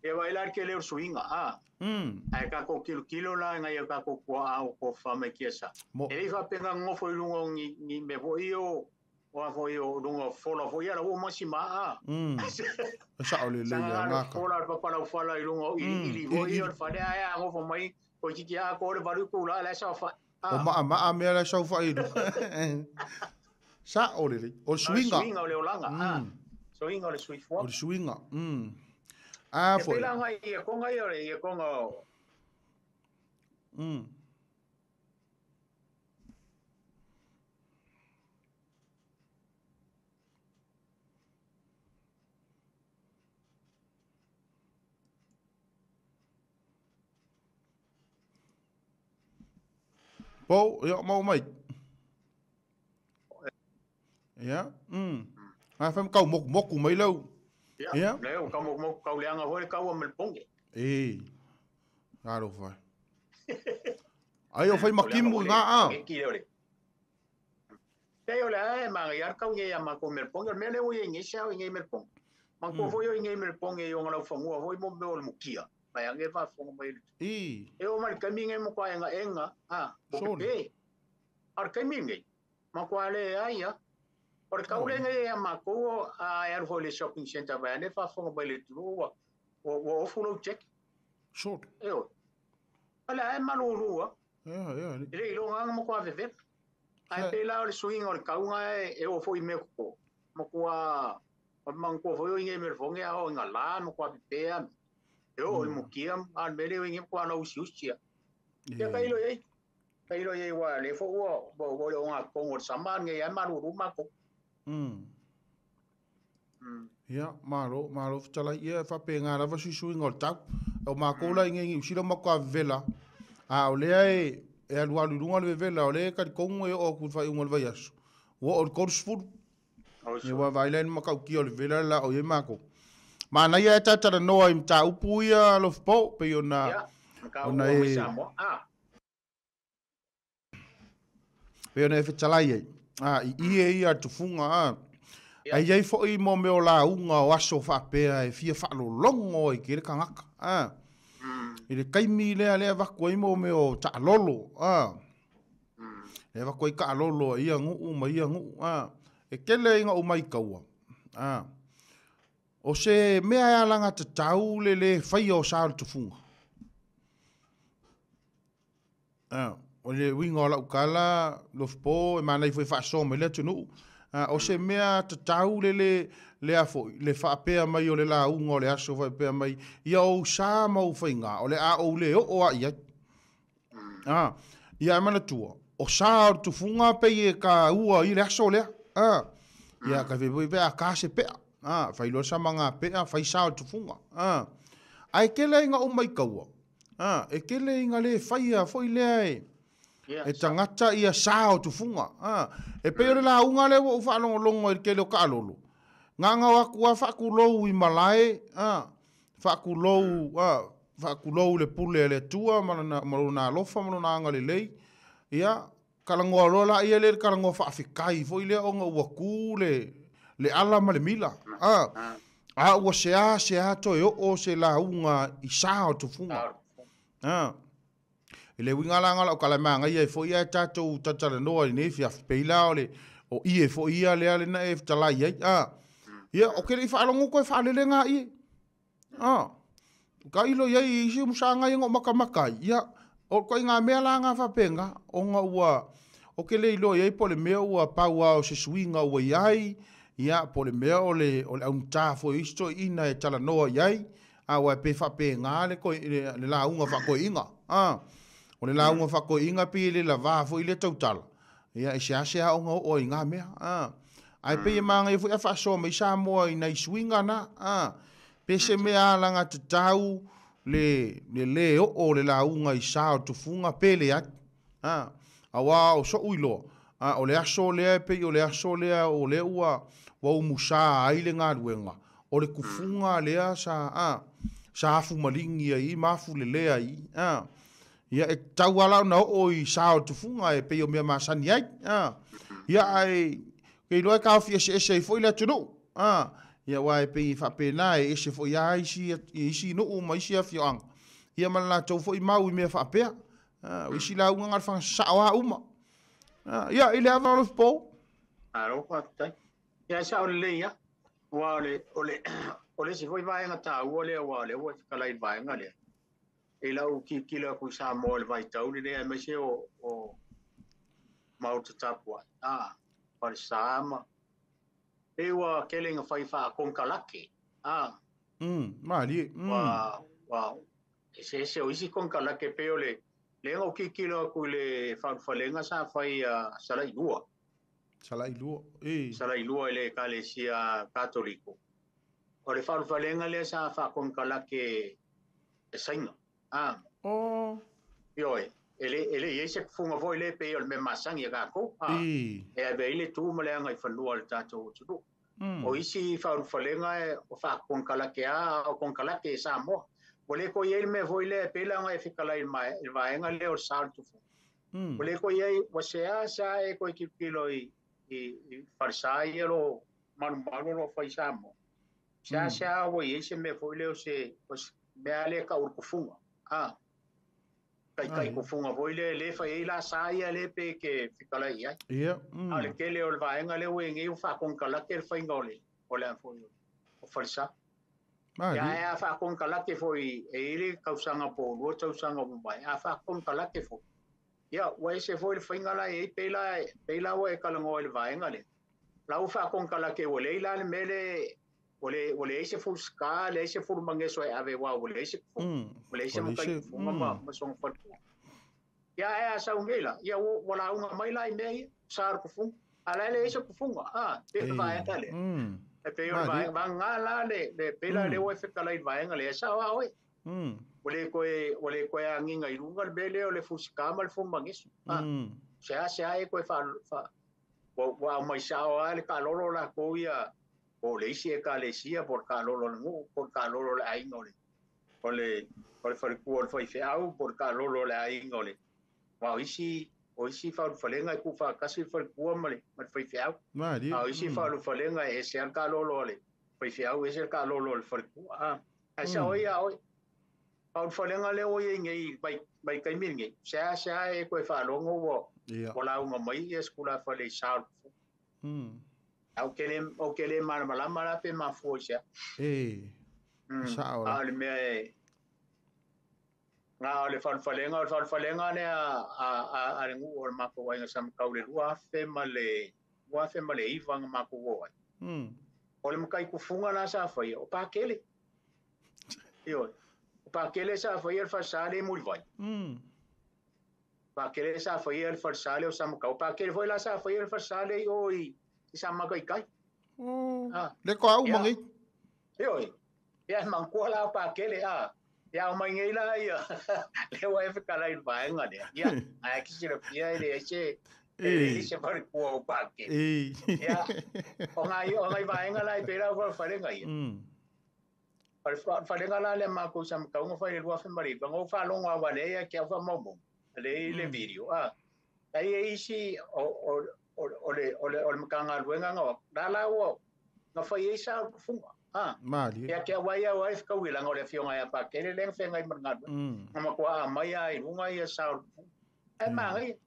Ia vai la le tele o le suiga. Ae tatou tilotilo la nai o tatou tuaa o tofafa mai tiasa. E le i faapena nonofo i luga o ni mea foi o foi o luga fola foi ala ua masi maa. Sa'o lelei ia gata. Fola papalaufala i luga o iliili foi o le fale ae a nofo mai o titi a ko le valu kula la saofai. O maamaa mea la saofai. Sa'o lelei. O le suiga. Suiga o le olaga. Suiga o le soifua. O le suiga. A foi. E pei la ngai ia konga ia le ia konga. Po, ia mau mai. Ia. A fam kau moku mai lau. Ia. Leu kau moku kau leanga foi kau am ponge. E. Aro fai. Ai o fai makimu nga a. Te o le ma ia kau ia ma ko mel ponge me le o ia ngi sa o ngi mel ponge. Ma ko foi o ngi mel ponge o ngala fangua foi mo me o mukia. Mai ange fa fonga mai. E. E o mal kami mo kwa enga enga a. Bo pe. Ar kami ngi. Ma kwa le ai ia. Por kau le ngi ma ko a er ho le shopping center ba ne fa fonga mai le tu o o fulo check. Short. E o. Ala e malurua. Ia ia. Le lo nganga mo kwa veve. Ai pe la o le suiga o le kauga e o foi mea koko. Ma kua o manatua foi o inge mea fonge a o inga la ma kua pepea. E o le mukia a le mele o inge kua na usiusia. Ia kailo ei. Kailo ei wa le fo ua ua le o ngā kongo le sama nge ia maruru mako. Ia, malo, malo fetalai ia faapena lava suisuiga o le tau. O makou la inge usila ma kua vevela. A o lea e alualu i luga le vevela o lea e talitonu e oo atu i le faaiuga o le vaiaso. Ua oo i le 30. Ia ua vaai la i le matautia o le vevela le la o i ai makou. Manaia e tatalanoa i mataupu ia alofa pei ona ona e pei ona e fetalai ai. A i ie ia tufuga a. Ai ai foi mo mea o lauga o aso faapea e fia faalologo ai ke le tagata. A. I le taimi lea lea avatu ai mo mea o taalolo. A. E avatu ai taalolo a ia nuu ma ia nuu. A. E tele ina o mai kaua. A. O se mea e alaga tatau le lē faia o sa o le tufuga. A. O le uiga o lau tala lofopo e manai foi faasoa mai le atunuu. O se mea tatau le le a foi le faapea mai o le lauga o le aso faapea mai ia ou sa ma ou faiga o le a ou le oo a i ai. A. Ia e manatua o sa o le tufuga pei e kaua i le aso lea. A. Ia ka fai pe a ka se pea. A. Fai loa sa maga pea fai sa o le tufuga. A. Ae tele ina o mai kaua. A. E tele ina le faia foi lea e e tagata ia sa o tufuga. A. E pei o le lauga lea ua ou faalogologo ai le tele o taalolo. Gagao atu a faakulou i malae. A. Faakulou a. Faakulou le pule a le Atua ma lona alofa ma lona agalelei. Ia, Kalagoa loa laia lea i le kalagoa faafetai foi lea ona ua tu le ala ma le mila. A, a ua sea sea toe oo se lauga i sa o tufuga. A, e le uiga la lena o lau tala e manaia ai foi ae tatou talatalanoa i lenei afiafi, pei la o le o ie foi ia lea lena e fetalai ai. A, ia, ou te le i faalogo toe faalele na ie. A, tailo i ai i isi umusaga ia na ou matamata ai, ia, o ituaiga mea la na faapena, ona ua, ou te le iloa i ai po o le mea ua pau lava o se suiga ua i ai, ia, po o le mea o le, o le augata foi o isi toeaiina e talanoa i ai, aua e pei e faapena le, toe, le, le lauga faatoeaina. A, o le lauga faatoeaina pei e le lavā foi lea tautala, ia, e seasea ona oo ai i na mea. A, ae pei e manaia foi a faasoa mai Samoa i nai suiga na. A, pe se mea alagatatau le le lē oo o le lauga i sa o tufuga pe leai. A, auā o soʻu iloa, a, o le aso lea e pei o le aso lea o lea ua ua umusā ai le galuega, o le tufuga lea sa, a, sa afu maligi ai i ma afu lelea ai i. A, ia e tatau lava la ona oo i sa o tufuga e pei o mea masani ai. A, ia ae ke iloa e taofi eseese ai foi le atunuu. A, ia aua e pei e faapena e ese foi lava isi, isi nuu ma isi afioaga, ia ma le latou foi mau i mea faapea. A, o isi lauga na o le fagasasao lava uma. A, ia, i le ava o Alofipo. Malo faafetai. Ia e sao lelei lava. Aua o le, o le, o le isi foi vaega taua lea aua o lea ua e fetalai i le vaega lea. I lau tilotilo atu i Samoa i le vaitau lenei aemaise o, o maota tapuai, a, falesa ma pei ua tele ina fai faakonekarate, a. Malie. Ua, ua eseese o isi konekarate pei o le lea na ou tilotilo atu i le faaulufalega sa fai a Salailua. Salailua, e. Salailua i le Ekalesia Katoliko. O le faaulufalega lea sa faakonekarate e Saina. A. Oh. Ioe, e le, e le i ai se kufuga foi lea pei o le mea masani a tatou. A. E. E ave ai le tu ma le agaifanua o le tatou atunuu. O isi faaulufalega o faakonekarate lava, a o konekarate e Samoa. Ua le toe i ai le mea foi lea e pei la ona e fetalai i le vaega lea o le sa o le tufuga. Ua le toe i ai, ua seasea e toe tilotilo i, i, i falesa ia o lo o malumalu o lo o fai i Samoa. Seasea ua i ai se mea foi lea o se, o se mea lea e tau o le kufuga. A. Taitai kufuga foi lea, lea e fai ai la sa ia lea pe ke fetalai i ai. Ia. A o le tele o le vaega lea ua i ai nei ua faakonekarate le faiga o le, o le a foi o falesa. Malie. Ia ae a faakonekarate foi e i ai le tausaga po o 2 tausaga ua mavae, a faakonekarate foi, ia ua ese foi le faiga la e i ai, pei la, pei la ua e talanoa i le vaega lea, la ua faakonekarate ua leai la le mea lea, ua le, ua leai se full scar, leai se fulumageso e ave aua ua leai se kufuga, ua leai se Ua leai matai se, kufuga ma, ma sona faletua. Ia ae a sau nei la, ia ua, ua lauga mai la i mea ia, sa o le kufuga, a o la e leai se kufuga, a, pei o le vaega lea. E pei o le Malie. vaega, vagana la le, le, pei la lea ua e fetalai i le vaega lea, e sao lava oe. Ua le toe, ua le toe agiga i luga le mea lea o le fusika ma le fulumageso. A, seasea e toe faa, faa, ua, ua aumai sao lava le taalolo latou ia, po o le isi ekalesia, po o le taalolo a le nuu, po o le taalolo a le aiga o le, o le, o le faletua o le faifeau, po o le taalolo a le aiga o le, aua o isi, o isi faaulufalega e tuufaatasi le faletua ma le, ma le faifeau. Malie. A o isi faaulufalega e ese lava le taalolo a le faifeau, ese le taalolo a le faletua. A, ae sao ai ia oe. Faaulufalega lea ua i ai nei mai, mai taimi lenei, seasea e toe faalogo ua, Ia. ua lauga mai ia Sefulafale i sa o le kufuga. Ae ou te le, ou te le malamalama la pe mafua i se a. E. Sao la. A o le mea e, na o le faaulufalega, o le faaulufalega lea a, a, a le nuu o le matou aiga sa Samatau i le 2009 na matou o ai. O le matai kufuga la sa faia, o Pakele. Ioe. O Pakele sa faia le falesa lea i Mulivai. Pakele sa faia le falesa lea o Samatau. O Pakele foi la sa faia le falesa lea i o i, i Samata i tai. Oh. Ah. Le ko au Ia. mangi. Ioe. Ia manatua la o Pakele, a. Ia aumai nei la ia, lea ua e fetalai i le vaega lea. Ia, ae ke silafia e leai se, e leai se faletua o Pakele. Ia, o nai, o nai vaega la e pei la o faaulufalega ia. O le faaulufalega la lea matou i Samatau na fai i le 2009, na ou faalogo lava lea ia te au faamaumauga, lea i le video, a. Ai e isi o le Matagaluega na la ua na fai ai sa o kufunga. Mali. Ia te awai au ai whakauilanga o le afioga ia Pakele le whengai marngalu. Nga makua a mai ai lunga ia sa o kufunga. Ai maangai.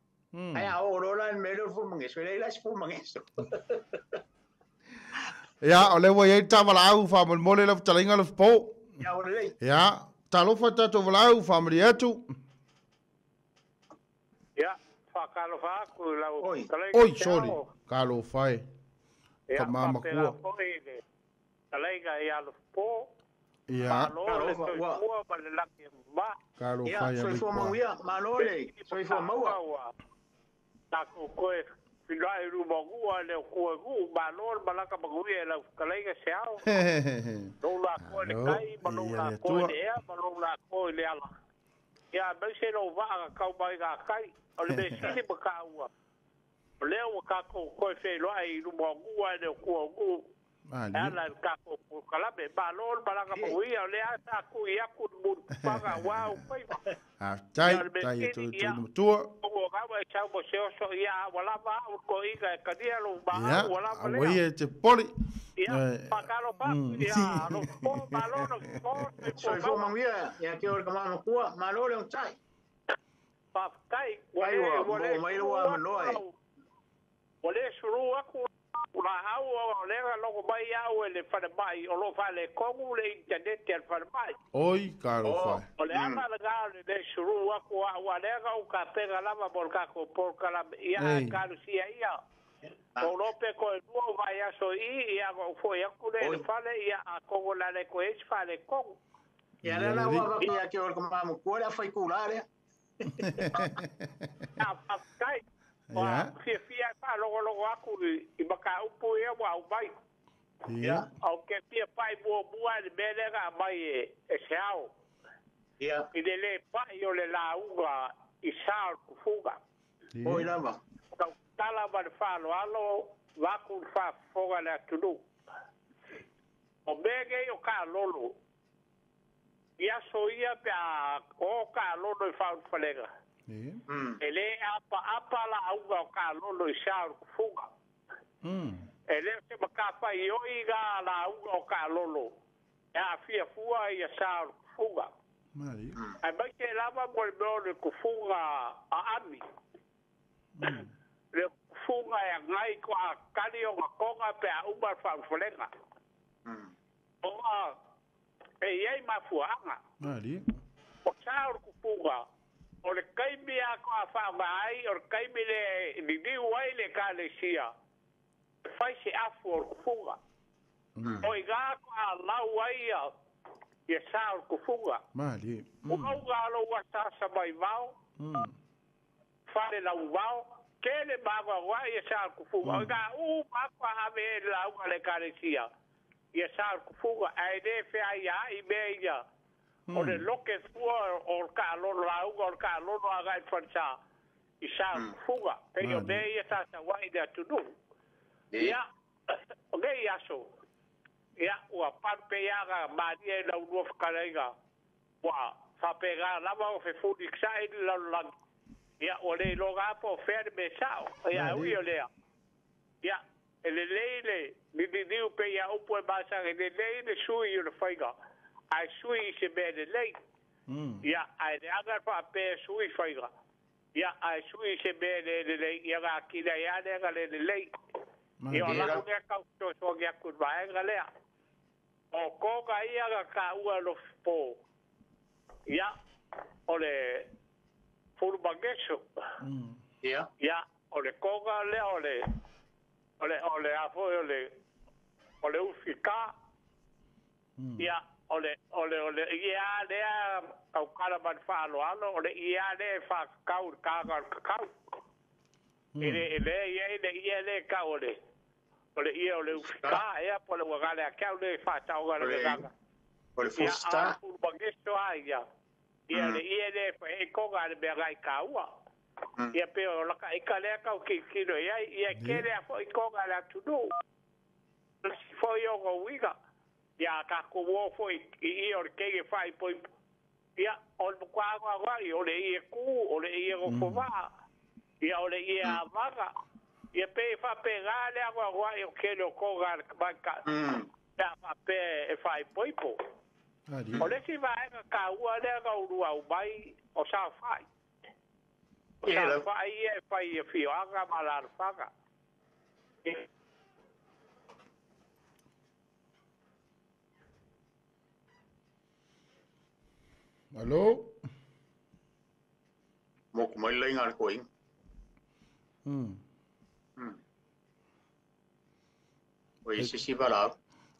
Ai a o rola ni mele o fumangeso. Le ila si fumangeso. Ia, o le ua iai ta walau whamolemole la fitalinga le fpo. Ia, o le. Ia, talofa tatou walau whamolia atu. Ia, whakalofa aku lau. Oi, sorry. Kalofa e. Ia, Ka whapera le talaiga ia le fpo. Ia. Malo le soifua ma le laki ma. Kalofa ia soifua mauia, malo le soifua maua. Takou koe filai ruma le kua gu malo le malaka maguia lau talaiga se ao. Lou la koe le kai, ma lou la koe le ea, ma lou la koe le ala. Ia, mai se lou vaa ka kau mai ngā kai, o le mesili ma ka ua. O lea ua kākou koe whenua i ruma ngua le kua gu. Ala le kākou polokalame, malo le malaka maguia, o lea sa kui aku le murupanga wau paiva. Tai, tai e tui matua. O gawa e chau mo se oso ia walava au ko iga e kania lo ma Ia, walava lea. Awai e te poli. Ia, pakalo pa, ia, lo po, malo lo po, Soifua manuia, ia te ora ka mamakua, malo le ontai. Pakai, Ai ua, mo mai lo a manoa e. Wale suru aku, ula au o lea loko mai au e le whare mai, o lo whale kongu le internet e le whare mai. Oi, karo whai. O le ama le ngā le le suru aku a ua lea u ka pega lava mo le kako polokalame ia kalu sia ia. O lope ko e lua vai aso i, ia ko foi aku le le whale ia a kongo la le ko e whale kongu. Ia le la ua waki ia te ora ka mamakua le a whai kula lea. A pakai. Ia. Fia fia pa logo logo aku i maka upu ia wa au mai. Ia. Au ke fia pai mua mua le mele ga mai e se ao. Ia. I le le pai o le lauga i sa o kufuga. Oi lava. Kau tala ma le whalo alo waku le whafoga le atunu. O mege o ka lolo. Ia so ia pe a o ka lolo i whaunfalega. E le apa apa la auga o ka lolo i sa o kufuga. E le se makawhai i oi ngā la auga o ka lolo. E a fia fua i a sa o kufuga. Mari. Ai mai te lava mo le meo le kufuga a ami. Le kufuga e ngai ko a kani o ngā konga pe a uma whaunfalega. O a e iei mafuanga. Mari. O sa o kufuga. O le kaimi a ko a whaanga ai, o le kaimi le niniu ai le kalesia. Whai se afu o le kufunga. O i ngā ko a lau ai ia sa o le kufunga. Mali. O au ngā lo ua sasa mai vao, whare lau vao, kele mago wai ia sa o le kufunga. O i ngā u mako a ave e lauga le kalesia. Ia sa o le kufunga, ai ne whea ia i mea ia. O le loke fua o le ka lolo lauga o le ka lolo a ngai whansa i sa o kufunga. Pei o mea ia sa sa wai le atunu. Ia, o ngei aso. Ia, ua panpe ia ngā maria e lau lua whakareinga. Ua whapega lava o whefuni ksa e ni lau langi. Ia, o le iloga apo o whea me sao. Ia, ui o lea. Ia, e le lei le, ni niu pe ia upu e masanga, e le lei le sui o le whainga. Ai sui i se mea le lei. Ia, ai le anga whapea sui whainga. Ia, ai sui i se mea le lei. Ia ngā kina ia le anga le lei. Ia o lau ngea kau soa ngea kunwaenga lea. O konga ia ngā ka ua lo po. Ia, o le furumangeso. Ia. Ia, o le konga lea o le o le afo o le ufika. Ia, o le ia lea kau kala man whaalo alo, o le ia lea whakau kānga kakau. E le ia le ia le kau o le ia o le ufika, ea po le wagale a kau le whātau le ganga. O le fusta. Ia a furumangeso a ia. Ia le ia le e konga le mea ngai kaua. Ia pe o laka ika lea kau kino ia, ia kere a fo i konga le atunu. Lasi fo i o wiga. Ia ka ko wo fo i i o le kege whai poi. Ia o le mkwa ngwa i o le ia ku, o le ia go fo waa. Ia o le ia avaga. Ia pe whapega le agua agua i o kele o konga le kamaika. Pea whape e whaipoipo. O le si vaega ka ua lea ka urua umai o sa whai. O sa whai ia e whai e whioanga ma la whanga. Alo? Moku mai le inga le koinga. O i sisi walau.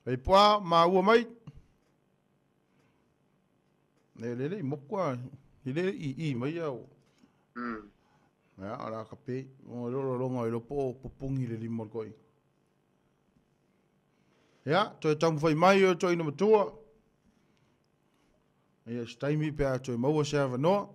Ei pua, ma ua mai. Le le le mokua, le le i mai au. Ya ala ka pe, o lo lo ngai lo po pupungi le limo koi. Ya, toi tau fai mai o toi no matua. Ia staimi pe a toi maua se avanoa.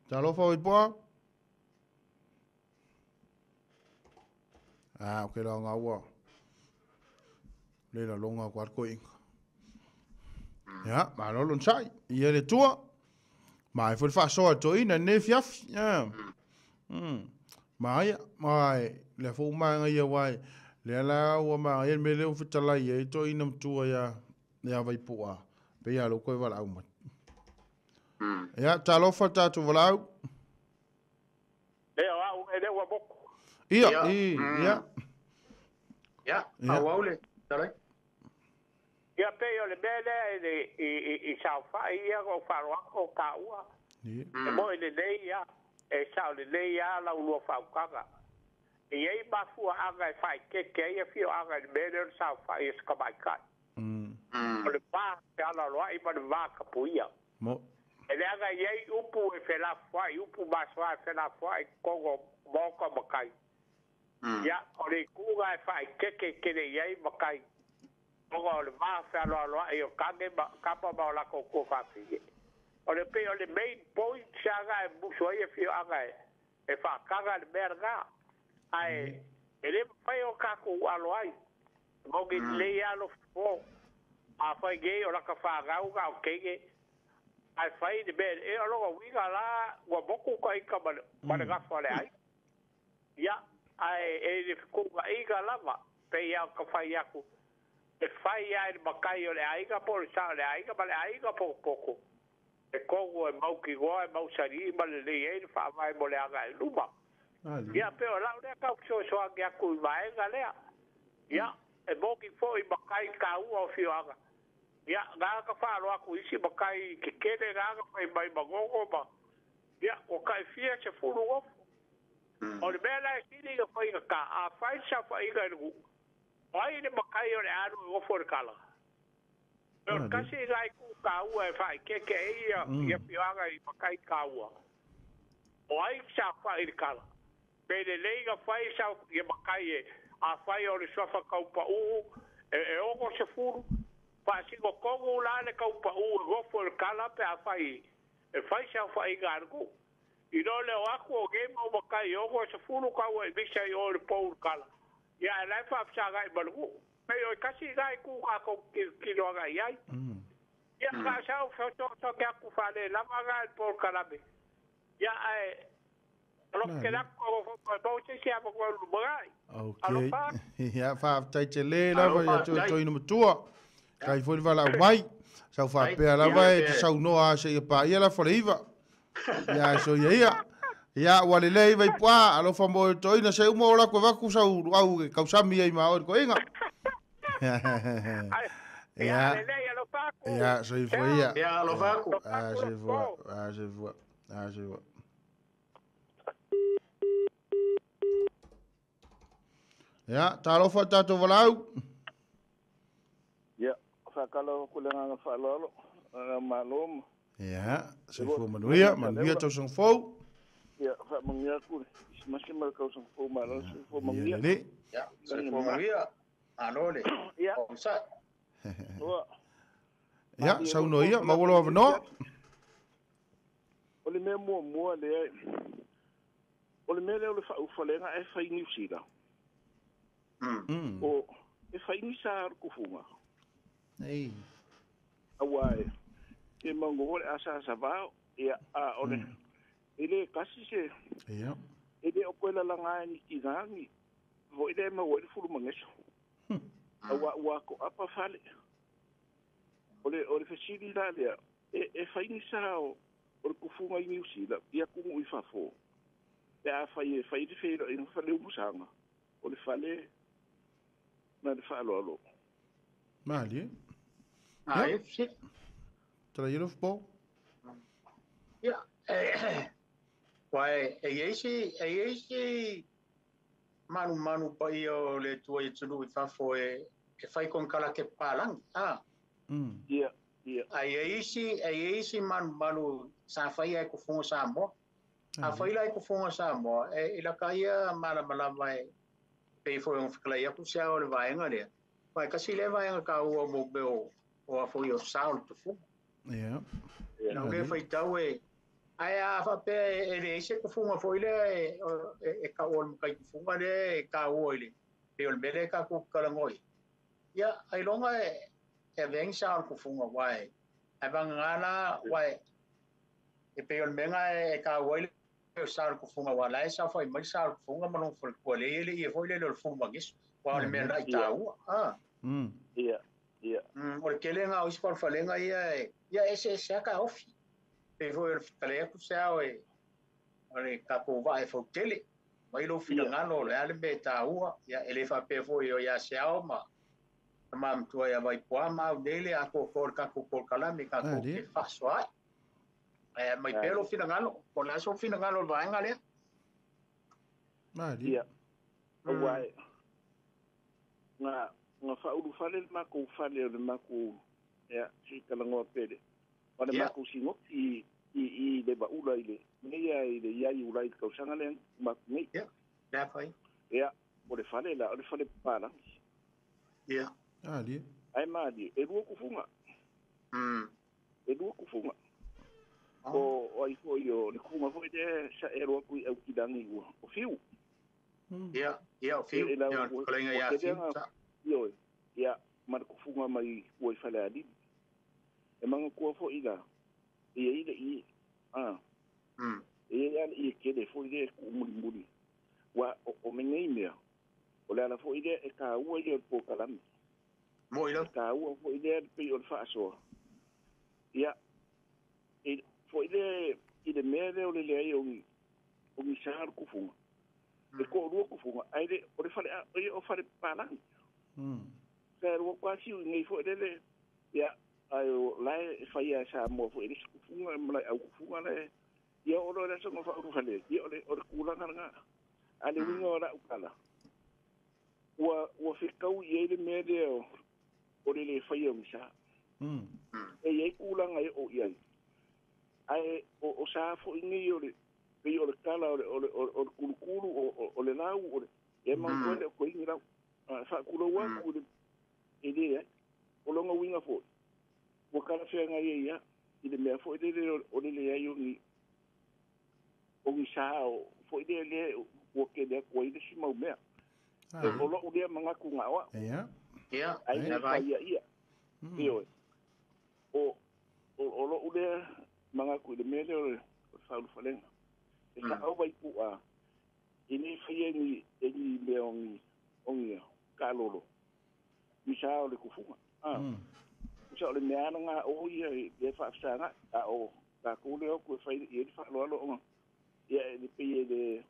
Talofa oi poa. Ah, ok la ngaua. Le la longa kwa ko inga. Ya, ma lo lon sai. Ia le tua. Ma e fo fa so to ina ne fiaf. Ya. Ma ia, ma le fo ma ngai ia wai. Le la ua ma ia me le o fitala ia to ina mtua ya ya vai poa. Pe ia lo ko wala au ma. Ya, talofa tatu walau. E au e le ua moko. Ia, ia. Ia, au au le, tarai. Ia pe o le mele i saofai ia o wharoako o ka ua. E mo i le lei ia, e sao le lei ia lau lua whaukaga. E ei mafua anga e whai keke ia whio anga i le mele o le saofai e skamaikai. O le pā te ala loa i ma le vā kapu ia. E le anga iei upu e whelafuai, upu masoa e whelafuai kongo mōka makai. Ia, o le kunga e whai keke kere iei makai. Kongo o le vā whealoa loa i o kage kapa ma o lako kua whawhie. O le pe o le main point se anga e musu ai e whio anga e whakanga le mea ngā. Ae, e le whai o kako alo ai. Mongi lei alo fo. A whai gei o laka whangau o kege. Ai whai ni mea e aloga winga la ua moku ka ika ma le gafa le ai. Ia, ai e le kuka ika lava, pe ia ka whai aku. E whai ai le makai o le aiga po le sao le aiga ma le aiga po poko. E kongo e mauki goa e mausari ma le lei e le whaamai mo le anga e luma. Ia, pe o lau lea kau soa ki aku i vaenga lea. Ia, e moki fo i makai ka ua o whioanga. Ia, ngā ka whaaro aku isi makai ke kene ngā ka whai mai mangongo ma. Ia, o kai whia se furu ofu. O le mea lai sini ka whai ka a whai sa whai ka ruku. Wai le makai o le anu i ofu o le kala. O le kasi ngai ku ka ua e whai keke e ia, ia whioanga i makai ka ua. O ai sa whai le kala. Pe le leinga whai sa ia makai e a whai o le swafa kaupa uu, e ogo se furu. Whasingo kongu la le kaupa uu e gofo le kala pe a whai e whai sa whai ngā ruku. I no leo aku o ge mau makai ogo se furu kau e misa i o le pou le kala. Ia e lai whaapsa ngai maluku. Pe o kasi ngai ku ka kou kilo ngai ai. Ia ka sau whatoto ke aku whale lama ngai le pou le kalame. Ia e alo ke lako o whapau se se apa kua lumagai. Ok. Ia whaaptai te le lava ia toi toi no matua. Kai foi vala mai. Sau whapea lava e te sau noa se ia pa ia la fole iwa. Ia so ia ia. Ia ua le lei vai pua alofa mo toi na se umo o lako vaku sau au ke kausami ai ma o ko inga. Ia. Ia so i foi ia. Ia alofa ku. Ah se foi. Ah se foi. Ah se foi. Ia, talofa tatou valau. Ia, whakala ko le nganga whalalo, nganga maloma. Ia, se fua manuia, manuia tau fou. Ia, whamangia ku, masi mara kau sang fou malo, se fua manuia. Ia, se fua manuia, ano le, ia, onsa. Ia, sauno ia, mawalo awanoa. O le mea mua mua le, o le mea leo le whaufalenga e whai New Zealand. O e whai ni sa kufunga. Ei. Aua e ke maungo le asa asa vao ia a o le e le kasi se Ia. E le o koe lalaga e ni tigagi foʻi lea e maua ai le fulumageso auā ua akoʻapa fale o le o le fesili la lea e e faigi sa o o le kufuga i Niusila i atunuu i fafo pe a fai e fai le feiloaiga faleumusaga o le fale ma le faaaloalo. Malie. A e si. Tala ia po. Ia, Uae, e iai si, e iai si manumanu paia o le Atua i atunuu i fafo e, e fai konekarate papalagi. A. Ia, ia. A i ai isi, e i ai isi manumanu sa faia e kufuga Samoa. A fai la e kufuga Samoa, e, i laka ia malamalama e pei foi ona fetalai atu se ao o le vaega lea. Uae tasi lea vaega taua mo mea o, o a foi o sa o le tufuga. Ia. Ia. Lau lea faitau e, ae a faapea e leai se tufuga foi lea e, e, e taua o le matai tufuga lea e taua i le, pei o le mea lea e tatou te talanoa i ai. Ia, ailoga e, e avea ni sa o le tufuga aua e, ae vagana la, aua e, e pei o le mea lena e taua ai le sa o le tufuga aua la e saofai mai le sa o le tufuga ma lona faletua lea e le ia foi lele o le fulumageso aua o le mea na i taua. Ah. Ia, ia. O le tele lena o isi falefalega ia e, ia e eseese lava taofi. Pei foi o le fetalai atu se ao e, o le tatou vaa e fautele. Mai lou finagalo o le a le mea e taua, ia e le faapea foi o ia Seao ma tama matua ia Vaipuā ma au nei le atoatoa o le tatou polokalame tatou te faasoa ai. Ae aumai pea lou finagalo, po o le a sou finagalo i le vaega lea. Malie. Ia. Aua e na na faaulufale le makou fale o le makou ia se i talanoa pele o le makou sinoti i i i le vaula i le nei a i le iai ula i le tausaga lea matou nei. Ia, le a fai? Ia, o le fale la o le fale papalagi. Ia. Malie. Ae malie, e lua kufuga. E lua kufuga. O o ai foi o le kufuga foi lea sa e alu atu i Aukilagi ua o Fiu. Ia, ia, o Fiu, E lau ia, ua fetalaiga ua ia tele Fiu, aga sa. ioe, ia ma le kufuga mai ua i Falealili. E manatua foi la, e iai le ie, a, e iai lava le ie tele foi lea e tuu mulimuli. Ua o, o mea nei mea, o le ala foi lea e taua ia o le polokalame. Moi E lava. taua foi lea le pei o le faasoa. Ia, e foi lea i le mea lea o le leai o ni, o ni sa o le kufuga. E toalua kufuga, ae le, o le fale, ia o fale papalagi. Sa alu atu lava siu i nei foi lele, ia, ae o la e fai lava e Samoa foi i le isi kufuga ma le au kufuga la e, ia oo loa i le aso na faaulufale ai, ia o le, o le tulaga lena. A o le uiga o lau tala, ua, ua fetau i ai le mea lea o, o le le faia o ni sa. E i ai tulaga e oo i ai, ae o, o sa foi nei o le, pei o le tala o le, o le, o le kulukulu, o, o, o le lau, o le, e manatua e le o toe ni lau. A faatulou atu i le, e leai. O lona uiga foi, ua talafeagai ai lava i le mea foi lele o le leai o ni, o ni sa o, foi lea lea ua tele atu ai le isi mau mea. O lou lea manatu na o au. Ia. Ia, Ai le le vai. faiaia. Ioe. O, o, o lou lea manatu i le mea lea o le, o le faaulufalega. E sa'o Vaipu'a, e le faia ni, e ni mea o ni, o ni taalolo, ni sa o le kufuga. A. Tusa o le mea lava lena o ia e lea e faafesaga'i, a o tatou lea o atu e fai i ai le faaaloalo ona ia e pei e le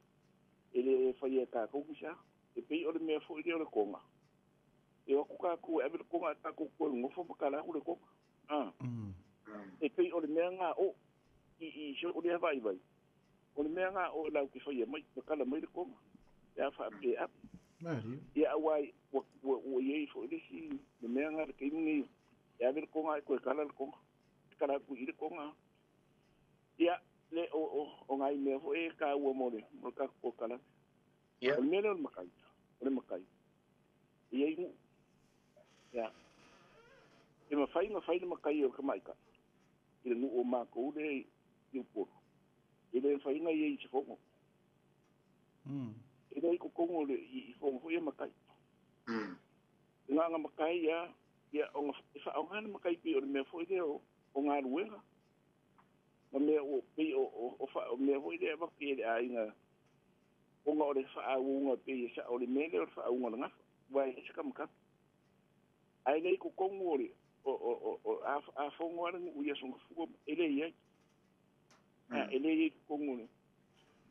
e le faia e tatou ni sa. E pei o le mea foi lea o le toga, e o atu tatou e ave le toga ae tatou toe nonofo ma tala atu le toga. A. E pei o le mea lena o i i si o'u lea vaivai, o le mea lena o e latou te faia mai, ma tala mai le toga pe a faapea e ave. Malie. Ia auā ua ua ua i ai foi le isi le mea lena i le taimi lenei e ave le toga ae toe tala le toga, e tala atu i i le toga. Ia, le o o o nai mea foi e taua mo le mo le tatou polokalame. Ia. O le mea lea o le matai, o le matai, e i ai nuu. Ia, e mafai ona fai le matai o le tamaitai i le nuu o matou lea i Upolu. E le mafai ona i ai i se fono. E le i totonu o le i i fono foi ia matai. E na ona matai lava Ia o whaongana makai pi o le mea foi lea o ngā ruega. Ma mea o pi o o mea foi lea waki e le ainga o ngā o le whaaunga pi e sa o le mea lea o le whaaunga le ngafa. Wai e saka makapa. Ai lei ko kongu o le o a fongo ala ngu ia songa fua e le iai. E le iai kongu le.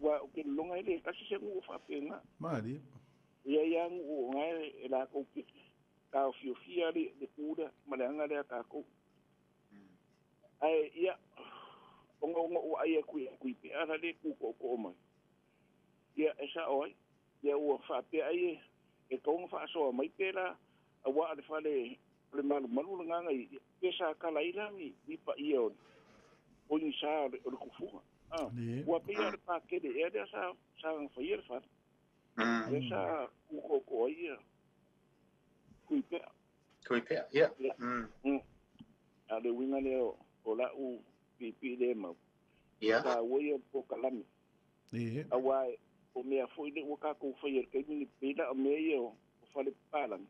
Wa o ke longa e le kasi se ngu o whapenga. Maari. Ia ia ngu o ngai e la kouki. Ka o fiofia le kura ma le anga lea kākou. Ai ia onga onga o ai kui pe ara le ku ko ko mai. Ia e sa oi. Ia ua whapea ai e kaunga whaasoa mai pera a wa le fale le malu malu le nganga i pesa kala ilangi i pa ia o ni sa o le kufunga. Ah, ua pea le pākele e lea sa whaia le whare. Ia sa ku ko ia. Kui pea. Kui pea, ia. A le winga leo o la u pipi le mau. Ia. Ka ua po kalami. Ia. A wai o mea foi le ua kākou whai e kaimi ni pēla o mea ia o whale pālangi.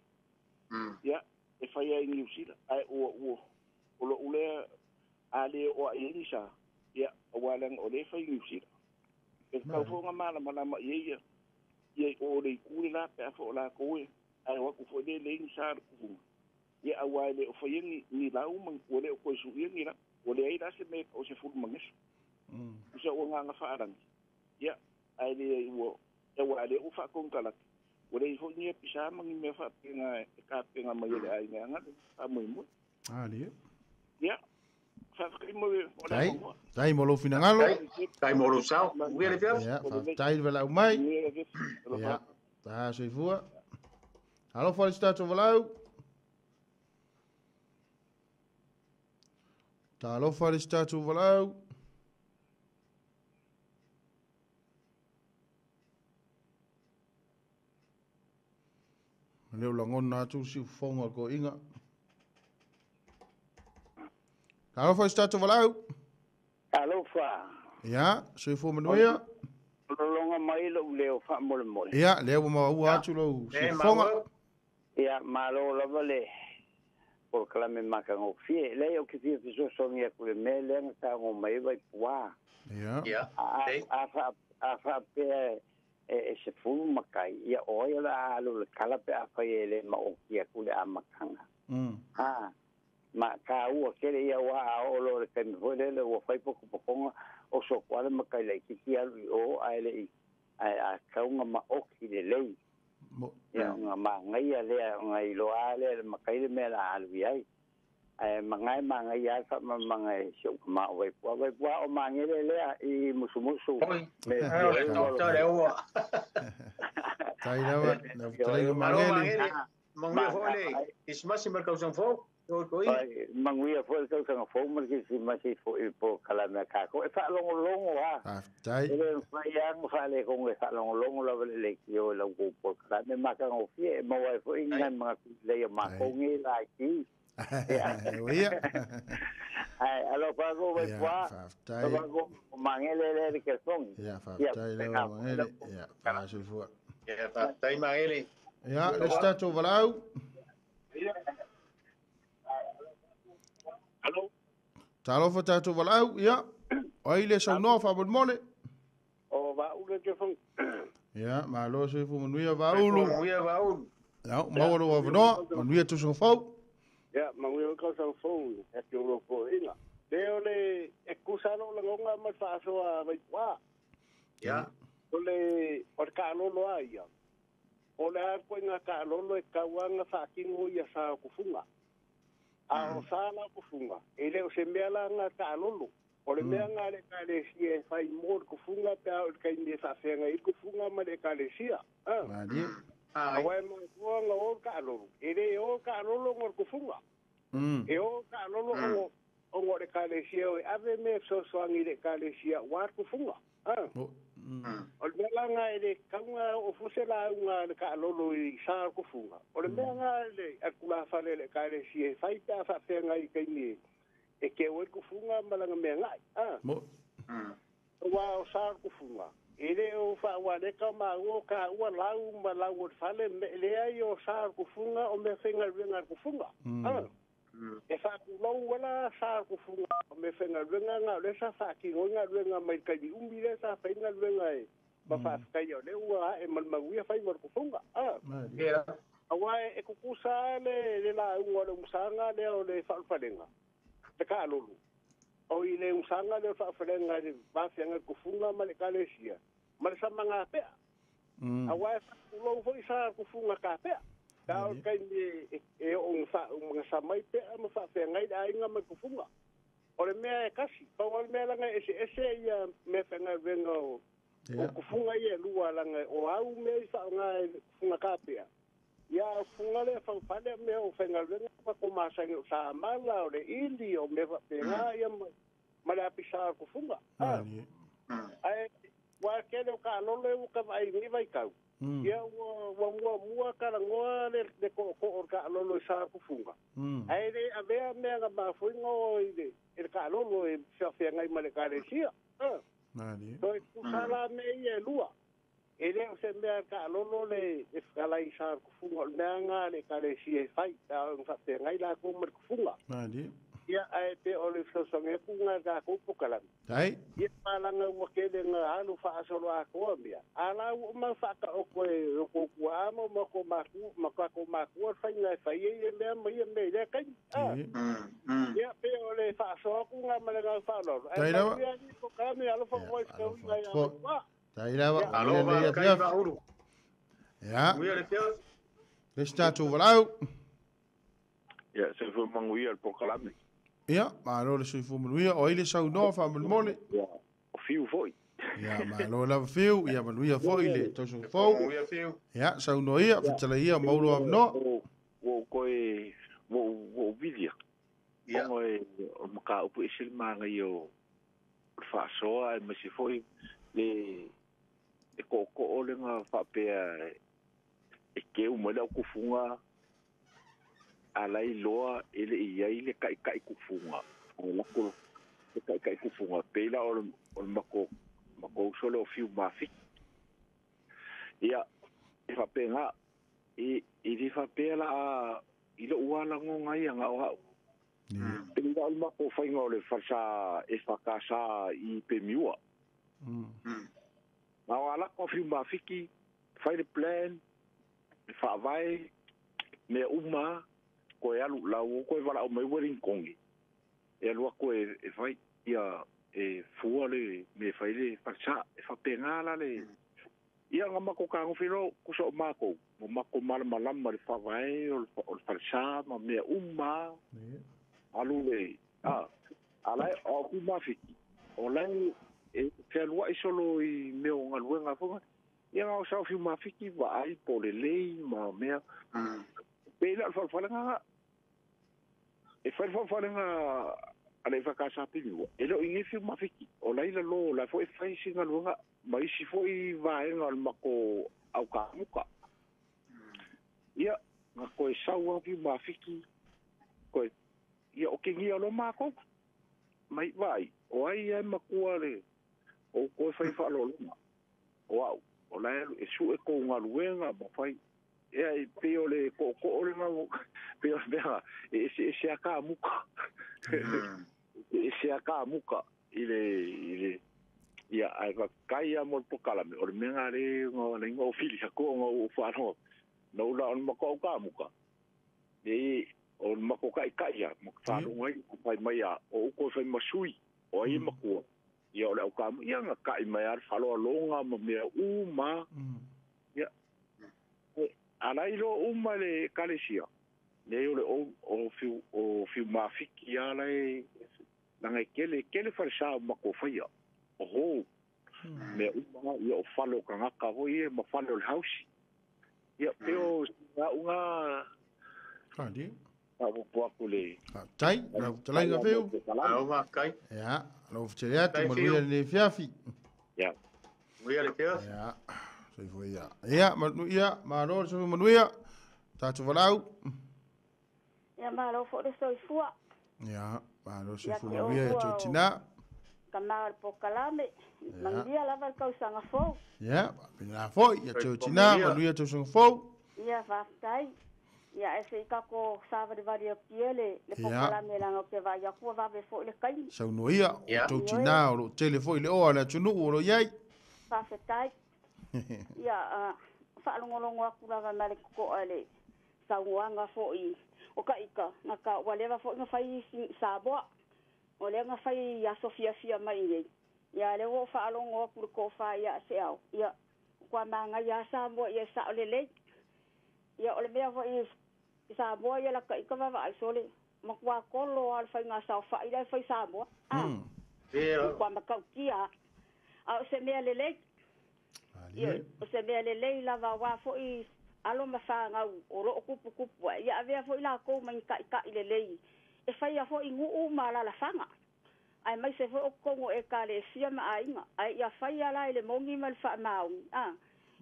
Ia, e whai ai New Zealand. Ai ua o lo ulea a le o a i sa. Ia, a wālanga o le whai New Zealand. E kau whaonga māla malama ia ia o le kule la pe a wha o la koe. Ai waku fo le le ni sa kufunga. Ia a wai le o whai ni lau mang o le o koe su ia ni la. O le ai la se me o se fulu mangesu. Usa o ngā ngā whaarangi. Ia, ai le ua e wā le o whaakongkalaki. O le ifo ni e pisa mangi mea whaapenga e kāpenga mai ele ai ngā ngā a mui mui. Ah, le. Ia, whaakai mo e o le mua. Tai mo lo finangalo. Tai mo lo sao. Uia le fiaf. Ia, tai vela umai. Ia, tā soifua. Alofa le tatou valau. Talofa le tatou valau. Leo langona atu si ufonga ko inga. Talofa le tatou valau. Alofa. Ia, soifua manuia. Longa mai lo leo fa mole mole. Ia, leo ma ua atu lo si ufonga. Ia, malo lava le polokalame makagofie. Lea o ke fia fesoasoani aku le mea lea na tago mai vai puā. Ia. A faapea e se fulu makai. Ia oi o le alu le kala pe a fai e le maoki aku le amataga. Ha, ma ka ua kele ia ua a o lo le kaimi foi lele ua fai pokopokoga o sokoa le makai laititi alu i o ae le i a kauga maoki lelei. Ia nga mangai lea nga iloa lea le makai le mea la alu i ai. Ae mangai mangai ai fa mangai si o ma o vai pua o mangele lea i musumusu. Me o le ua. Tai lava, na tai mangele. Manguia foi le Krismasi ma le tausaga fou. Manguia foi le tausaga fou ma le Krisimasi foi po kalame kākou. E faalogologo a. Tai. E le mafai aga faalekogo e faalogologo lava le leitio i lau kou polokalame makagofie e maua ai foi nai magatulei o makou ge laiti. Ia. Ai alofa kou vai pua. Alofa kou mangele le le kefogi. Ia faafetai lava mangele. Ia faasoifua. Ia faafetai mangele. Ia le se tatou valau. Alo. Talofa tatou valau, ia. Ai le saunoa faamolemole. O Vaulu ke fong. Ia, malo soifua manuia Vaulu. Manuia Vaulu. Ia, maua lou avanoa, manuia tausaga fou. Ia, manuia tausaga fou, e te olo foʻiga. Le o le e kusa lo lagonga ma faasoa vaipuā. Ia. O le kaalolo a ia. O le a koe ngā kaalolo e kauanga faatino ia sa o kufunga. A o sa la kufunga. E le o se mea la ngā kaalolo. O le mea ngā le ekalesia e whai mō le kufunga pe a o le kaimi e whaafeanga i kufunga ma le ekalesia. A wai matua ngā o le kaalolo. E le o le kaalolo ngā le kufunga. E o le kaalolo o ngā le ekalesia o e ave me fesoasoani i le ekalesia wā le kufunga. O le mea la ngā e le kaunga o fuse la unga le kaalolo i sa le kufunga. O le mea ngā le akulafale le ekalesia e whai pe a whaafeanga i kaimi e ke o le kufunga ma langa mea ngai. Wa o sa le kufunga. E le o fa'aualeka maua o kāua lau ma lau o le fale me leai o sa o le kufuga o mea faigaluega a le kufuga. E fa'atulou ala sa o le kufuga o mea faigaluega ga o lea sa fa'atino ai galuega mai le taimi umi lea sa fai galuega e ma fa'afetaia o lea ua a'e ma le manuia faiva o le kufuga a. Auā e tutusa le lauga o le umusaga lea o le fa'alufalega le ka'alolo o i le umusaga lea o le fa'alufalega i le vafeaga le kufuga ma le ekalesia ma le samaga pea. Auā e fa'atulou fo'i sa kufuga kapea ta o le taimi e oo fa'aumaga mai pea ma fa'afeagai le aiga ma le kufuga. O le mea e kasi pau o le mea laga e eseese ia mea faigaluega o kufuga ia e lua laga o au mea i fa'aaogā e kufuga kapea. Ia o kufuga lea faufale mea o faigaluega ma ko masagi o samala o le ili o mea fa'apegā ia ma le apisa o kufuga. Ae ua kele o ka'alolo e ua kavaai nei vaitau. Ia ua muamua kalagoa le ko'oko'o o le ka'alolo i sa kufuga. Ae le avea mea ga mafuiga o i le ka'alolo e feafeagai ma le ekalesia. Toe tusa la mea ia e lua. E le o se mea ka'alolo le e fealai sa kufuga o le mea ga le ekalesia e fai. Ta o fa'afeagai lakou ma le kufuga. Ia ae pe o le fesoasoani atu ga takou pokalame. Ia palaga ua kele ga alu fa'asolo atoa mea. A la ua uma fa'ata'oto e o koukua'a ma ma ko maku ma kako makua faiga e fai ai e mea ma ia mea i lea taimi. Ia pe o le fa'asoa atu ga ma le gau fa'aloalo. Ae manuia ni pokalame alofa ua i fetauiga ia matua. Tai lava. Alofa kai fa'aulu. Ia. Manuia le fiafi. Le isi tatou valaau. Ia soifua manuia le pokalame. Ia, malo le soifua manuia o ai le saunoa fa'amolemole. Ia o fiu fo'i. Ia, malo lava Fiu, ia manuia fo'i le tausaga fou. Manuia Fiu. Ia, saunoa ia, fetalaia maulo avanoa. Ua ou toe ua ou vilia. Ona e o le mataupu ese le magaia o le fa'asoa ae maise fo'i le e ko'oko'o lega fa'apea e keu mai le aukufuga alai loa e le'i ai le ka'ika'i kufuga o lako le ka'ika'i kufuga pei la o le mako mako uso le o fiu mafiki. Ia e fa'apegā e lē fa'apea la'a i lo'u alagoga ia ga o a'u. Pei la o le mako faiga o le falesa e fakasā i pemiua. Na o alaka o fiu mafiki fai le plan le fa'avae mea uma koe alu lau o koe vala'au mai ua linikongi e alu aku e fai ia e fua le me fai le falesa e fa'apegā la le ia ga mako kagofi lo kusa o makou mo mako malamalama le fa'avae o le falesa ma mea uma alu le a ala o ku mafiki o lai e fealua'i solo i mea o galuega foga ia ga o sa o fiu mafiki va'ai po lelei ma mea pei la o le falefalega e fai le falefalega a le fakasapiliua e leo i fiu mafiki o laila lo la fo'i fai si galuega ma isi fo'i vaega o le mako aukamuka. Ia ga koe sau a fiu mafiki koe ia o kegia lo makou mai vai o ai e makua le o koe fai fa'alologa o a'u o la e su'e kou galuega ma fai ia e pei o le ko'oko'o lega pei o le mea e eseese a kamuka e ese a kamuka i le ia ae kai a mo le pokalame o le mea ga le le o fili ha ko o fa'alogo na ula o le mako au kamuka e o le mako kai kai ia ma fa'alogo ai fai mai a o uko fai masui o ai makua ia o le au kamu ia ga kai mai a le fa'aloaloga ma mea uma ia alai lo uma le ekalesia nei o le o fiu mafiki ala e laga e kele kele falesā o mako faia o hou mea uma ia o fale o kagaka foi e ma fale o le hausi ia pe o a'uga Kadi. fa'apopo aku le Tai, lau talaiga Fiu. Alofa kai. Ia, lau fetele atu manuia lenei fiafi. Ia. Manuia le fiafi. Ia, soifua ia. Ia, manuia, malo le soifua manuia. Tatou valaau. Ia malo fo'i le soifua. Ia, malo le soifua manuia ia tou tinā. tama o le pokalame. Manuia lava le tausaga fou. Ia, faapena foi ia te tina, manuia tausaga fou. Ia, faafetai. Ia, e se i tatou savalivali atu ia le pokalame laga o te vaai atu ua vave foi le taimi. Saunoa ia, o tou tina o loo tele foi le oa o le atunuu o loo i ai. Faafetai. Ia, faalogologo atu lava ma le totoa i le saunoaga foi o taita, na ka ua leva foi na fai i Samoa. O lea na fai i aso fiafia mai nei. Ia, lea ua ou faalogo atu i le tofa ia Seao. Ia, ua magaia lava Samoa ia e sao lelei. Ia, o le mea foi i Samoa ia la taita vaavaai sole, matua tolo lava o le faiga saofai la e fai Samoa. A, matua matautia. A o se mea lelei. Ia, o se mea lelei lava aua foi alo ma fanau o loo tuputupu ae. Ia avea foi latou ma ni taitai lelei e faia foi nuu ma alaalafaga. Aemaise foi o totonu o ekalesia ma aiga. Ae ia faia la i le moni ma le faamaoni. A,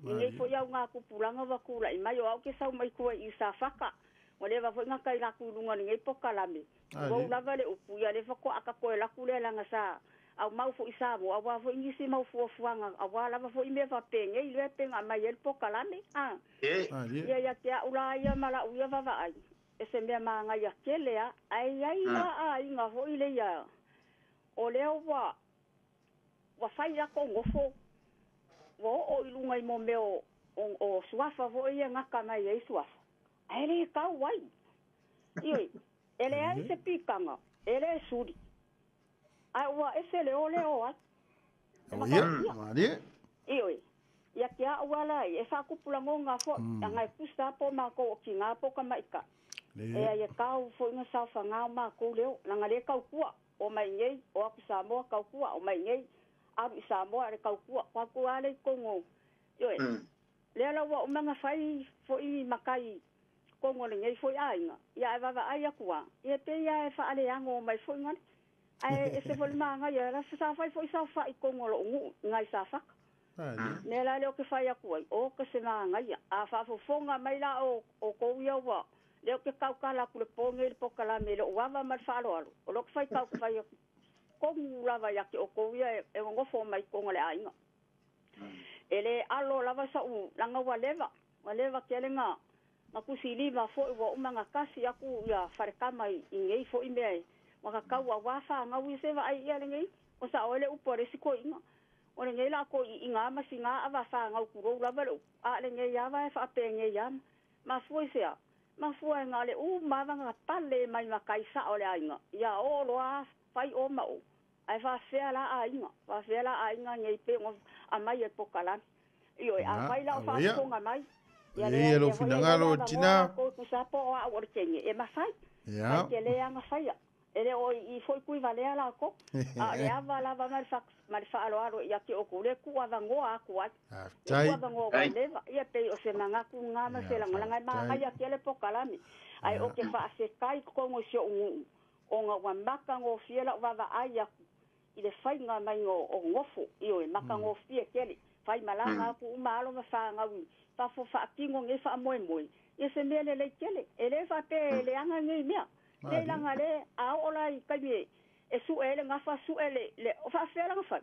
i nei foi augatupulaga ua tulai mai, o au ke sau mai tua i Safata. Ua leva foi na tai latou i luga o lenei pokalame. Tulouna lava le upu, ia lea faatoa katoe laku lea laga sa aumau foi i Samoa, aua foi nisi mau fuafuaga, aua lava foi mea faapenei lea pe na aumai ai le pokalame. A, ia ia te au la ia ma lau ia vaavaai, e se mea magaia tele lava, ae i ai la aiga foi leia o lea ua fai latou nofo, ua oo i luga i mo mea o suafa foi ia gata mai ai suafa, ae le tau ai. Ioe, e leai se pitaga, e le suli, ae ua ese le o lea o ai. E matautia. Ioe, ia te au ala e faatupulagoga foi, aga e tusa po matou o tina po tamaitai. E ai e tau foi na saofaga o matou leo, laga le tautua, o mai nei, o atu Samoa tautua, o mai nei, alu i Samoa le tautua, tautua lava le i totonu. Ioe, lea la ua uma na fai foi matai totonu o lenei foi aiga, ia ae vaavaai atu lava, ia pei lava e faaleago mai foi gale. Ae ese foi le magaia, la sa fai foi saofai i totonu o lou nuu i nai Safata. Mea la lea ou te fai atu ai, o ke se magaia. A faafofoga mai la o tou ia ua, lea ou te tautala atu le po nei i le pokalame i lou ava ma le faaaloalo, o lea ou te fai tau fai atu tonu lava ia te outou ia e nonofo mai i totonu o le aiga. E le alo lava sau laga ua leva, ua leva tele na tusilima foi ua uma na tasi atu ia falekama i nei foi mea e ua tatau aua fanau ia se vaai ia lenei, o sao ai le upu a le isi toeaina. O lenei la toeaiina ma sina ava fanau tulou lava le upu, a lenei ava e faapenei lava. Mafua i sea? Mafua e na le uma ava na pale mai matai sao le aiga, ia oo loa fai o ma o. Ae faafefea la aiga, faafefea la aiga nei pe ona aumai e le pokalame. Ioe, afai la o faafofoga mai, ia E ia lou finagalo o le tina. Ia tusa po o au o le teine, e mafai. Ae tele lava na faia. E le o i i foi tuivalea latou. A o le ava lava ma le faaaloalo ia te outou, le tuu avanoa atu ai. Le tuu avanoa ua leva. Ia pei o se manatu lena ma se lagolago. E manaia tele pokalame. Ae ou te faafetai i totonu o si ou nuu, ona ua matagofie lau vaavaai atu i le faiga mai o nofo, ioe, matagofie tele. Fai malaga atu uma alo ma fanau i fafo faatino nei faamoemoe, ia se mea lelei tele. E le faapea e leaga nei mea. Nei laga le, a oo la i taimi e sue ai le gafa, sue le, o faafefea laga fai.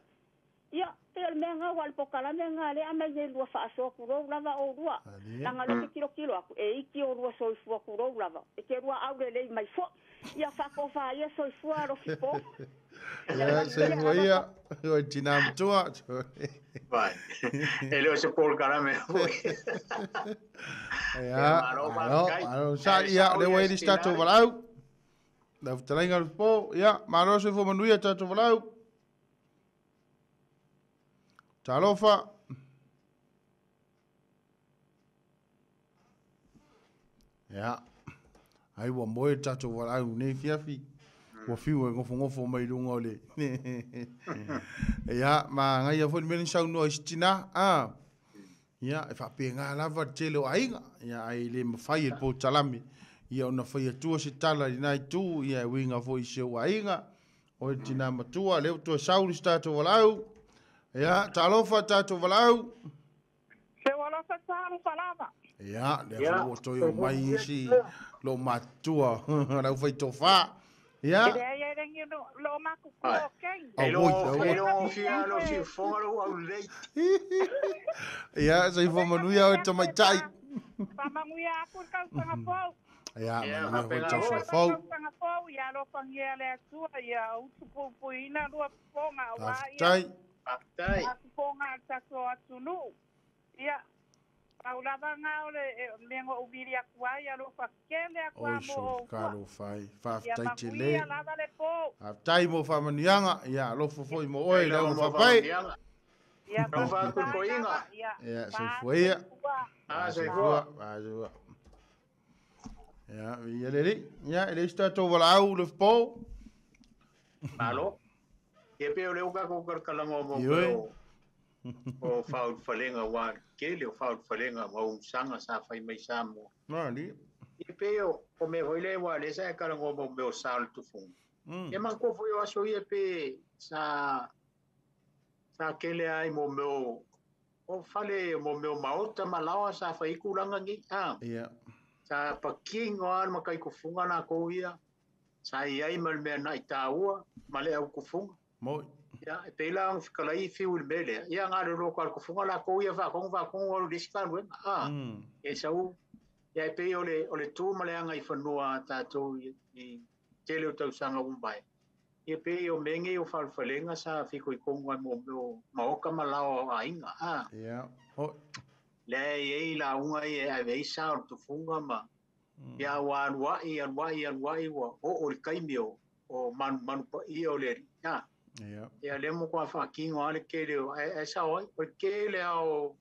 Ia, pei o le mea lena aua o le pokalame lena lea aumai nei lua faasoa tulou lava oulua. Leaga o lea ou te tilotilo atu, e iti oulua soifua tulou lava, e te lua aulelei mai foi. Ia faatofa ia soifua alofi po. Ia, soifua ia, o tina matua. Vai. E le o se polokalame foi. Ia, malo, malo, sa ia, le ua i le tatou valaau. Lau fetalaiga alofi po, ia, malo soifua manuia tatou valaau. Talofa. Ia, ai ua moe tatou valaau nei fiafi. Ua fiu e ngofongofo mai luga o le. Ia, ma ngai foi le mea ni saunoa i si tina. A, ia, e faapena lava le tele o aiga. Ia, ai le mafai e le polokalame. Ia, ona fai atua se tala i lena itu, ia, e uiga foi i si ou aiga. O le tina matua, lea ua toe sau le si tatou valaau. Ia, talofa tatou valaau. Se ua lofa talofa lava. Ia, lea foi ua toe o mai isi loo matutua lau fai tofa. Ia. E leai, lengi lo maku ko kei. E lo fia lo si fonga lo au lei. Ia soifua manuia o tamaitai. Faamanuia aku le tausaga fou. Ia manuia foi le tausaga fou. Tausaga fou ia alofagia le Atua ia utupupuina lua fofoga auā ia. Faafetai. Faafetai. Faafofoga a le tatou atunuu. Ia pau lava gā o le mea na ou vili atu ai alofa tele atu Oi a mo so outou. talofa ai. Ia Faafetai tele. manuia lava le po. Faafetai mo faamanuiaga. Ia alofa foi mo oe E le lava au mo faapai. faamanuiaga. Ia Lau faafetai faakoikoiga. lava. Ia Ia soifua ia. soifua. Ah, soifua. Soifua. Ia ia lelei. Ia e le isi tatou valaau le fofo. Malo. Ia pe o le uka ko kalakalaga o mo Ioe. o o faaulufalega ua tele o faaulufalega ma umusaga sa fai mai Samoa. Mali. Ia pe o o mea foi lea ua lea sa e kalagoa mo mea o sa o le tufuga. Ia manatua foi o aso ia pe sa kele ai mo mea o fale mo mea o maota ma laoa sa fai tulaga nei. Ah, Ia. sa pakigo lava le makaikufuga lakou ia. Sa iai ma le mea na i tāua ma le aukufuga. Moi. Ia, e pei la ona fekalai fiu i le mea lea. Ia galulua ko le kufuga lakou ia faakogo faakogo alu i le isi galuega. Ah, e sau ia e pei o le tu ma le aga i fanua a tatou i tele o tausaga ua mavae. Ia pei o mea nei o faalufalega sa fitoitonu ai mo mea o maoka ma lao o aiga. Ah, Ia. Oi. lea e iai lauga ia e ave ai sa o le tufuga ma ia ua aluai aluai aluai ua oo i le taimi o manumanu paia o le alii. Ah, Ia. ia lea mo kua faatino lava le tele o ae sao ai o le tele lava o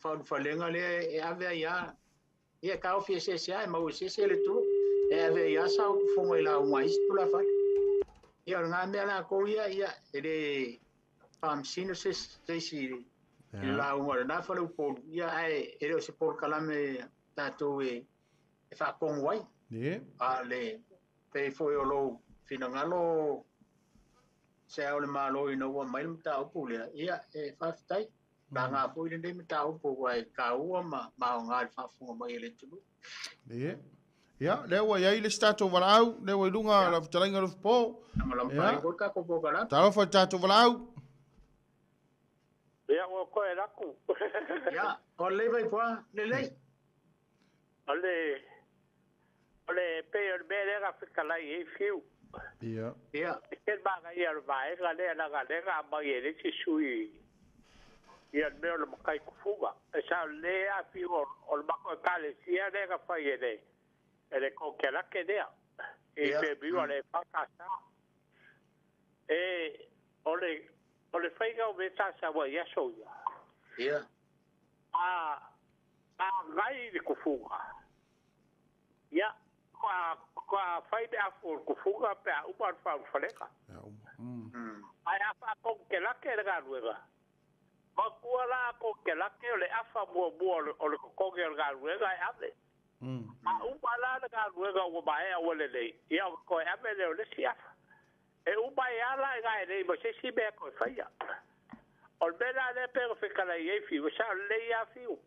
faaulufalega lea e ave ai lava. Ia e taofi e sese lava e mau e sese le tulu e ave ai lava sa o tufuga i lauga a isi tulafale. Ia o lena mea lakou ia ia e le faamasino se isi i le lauga o lena faleupolu ia ae e le o se polokalame tatou e faatonu ai. Ia. A le pei foi o lou finagalo se ao le malo ina ua mai le mataupu lea, ia e faafetai. Laga foi lenei mataupu ua e taua ma aoga i le faafofoga mai a le atunuu. Ia. Ia, lea ua iai le isi tatou valaau, lea ua i luga la fetalaiga le fofo. Lagolago Ia. foi le tatou polokalame. Talofa i le tatou valaau. Ia ua koe laku. Ia, o lelei Vaipoa, lelei. O le pe o le mea lea na fekalai ai fiu. Ia. Ia. E te maga ia o le vaega lea laga lea na aumai e le isi sui ia le mea o le makai kufuga. E sa o le a fiu o le mako ekalesia lea na fai e le kokelake lea. I pe biu le whakasa. E o le whainga o me tasa wa ia so ia. Ia. A ngai le kufuga. Ia, kua whai me afu o le kufuga pe a uma le whaulufalega. Ai a wha kokelake le galuega. Makua la kokelake o le afa mua mua o le kokoge o le galuega e ave. A uma la le galuega ua maea ua lelei. Ia o koe ave le o le si afa. E uma e ala e ngai nei ma se si mea koe whaia. O le mea le pego whekala i ei whiu, sa o le ia whiu.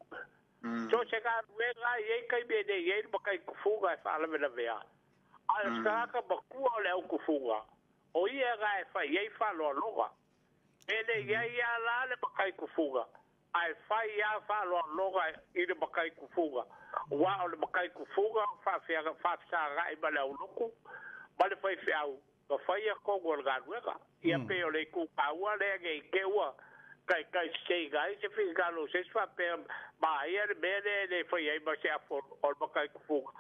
So se galuega i ei kai mea nei ei ma kai kufuga e whaalavelavea. A o skaraka makua o le au kufuga. O ia ngai whai ei whaloaloga. E le ia ia la le makai kufuga. Ai whai ia whaloaloga i le makai kufuga. Wa o le makai kufuga whaafeaga i ma le auloku. Ma le whai whiau. Ka whai a kongo le galuega. Ia pe o le kukaua lea ngei keua. Kai kai sei gai se whingalo se swa pe ma ia le mea le le whai ai ma se afo o le makai kufuga.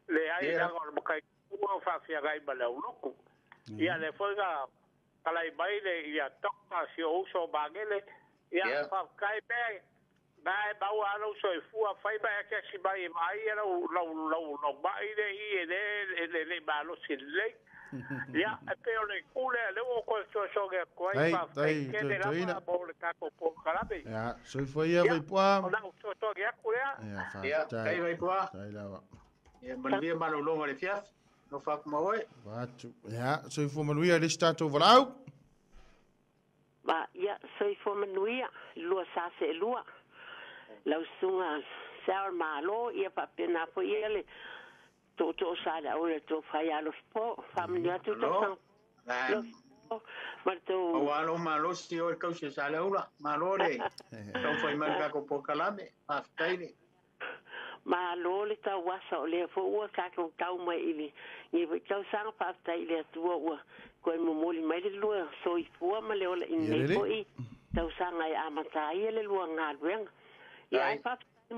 Le ai langa o le makai kufuga whaafeaga i ma le auloku. Ia le whainga kalai mai le ia tokta si o uso mangele. Ia whakakai pe ngai maua ala uso e fua whai mai a kia si mai e mai ia lau lau mai le i e le le malo si lei. Ia e pe o le kule le o koe sosoge koe Tai, whakakai kele toina. lava mo le kako polokalame. Ia, soifua ia Vaipoa. O lau sosoge aku lea. Ia, Ia, faafetai. tai Vaipoa. Tai lava. Ia, manuia malologa le fiafi. No whaku maoe. Vatu. Ia, soifua manuia le isi tatou valaau. Ma ia soifua manuia lua sa se lua. Lau sunga sa o malo ia faapena foi ia le tōtō sa le au le tō whai alo po. Whaamanu atu tausaga. Martou. O alo malo si o kausi sa le ula malo le tau fai mai ka ko pokalame faafetai le malo le tauasa o lea foi ua tatou tau mai i le nei foi tausaga faafetai i le Atua ua koe momoli mai le lua soifua ma le ola i Ia nei lelei. foi tausaga e amata ai le lua galuega. Ia ai faafetai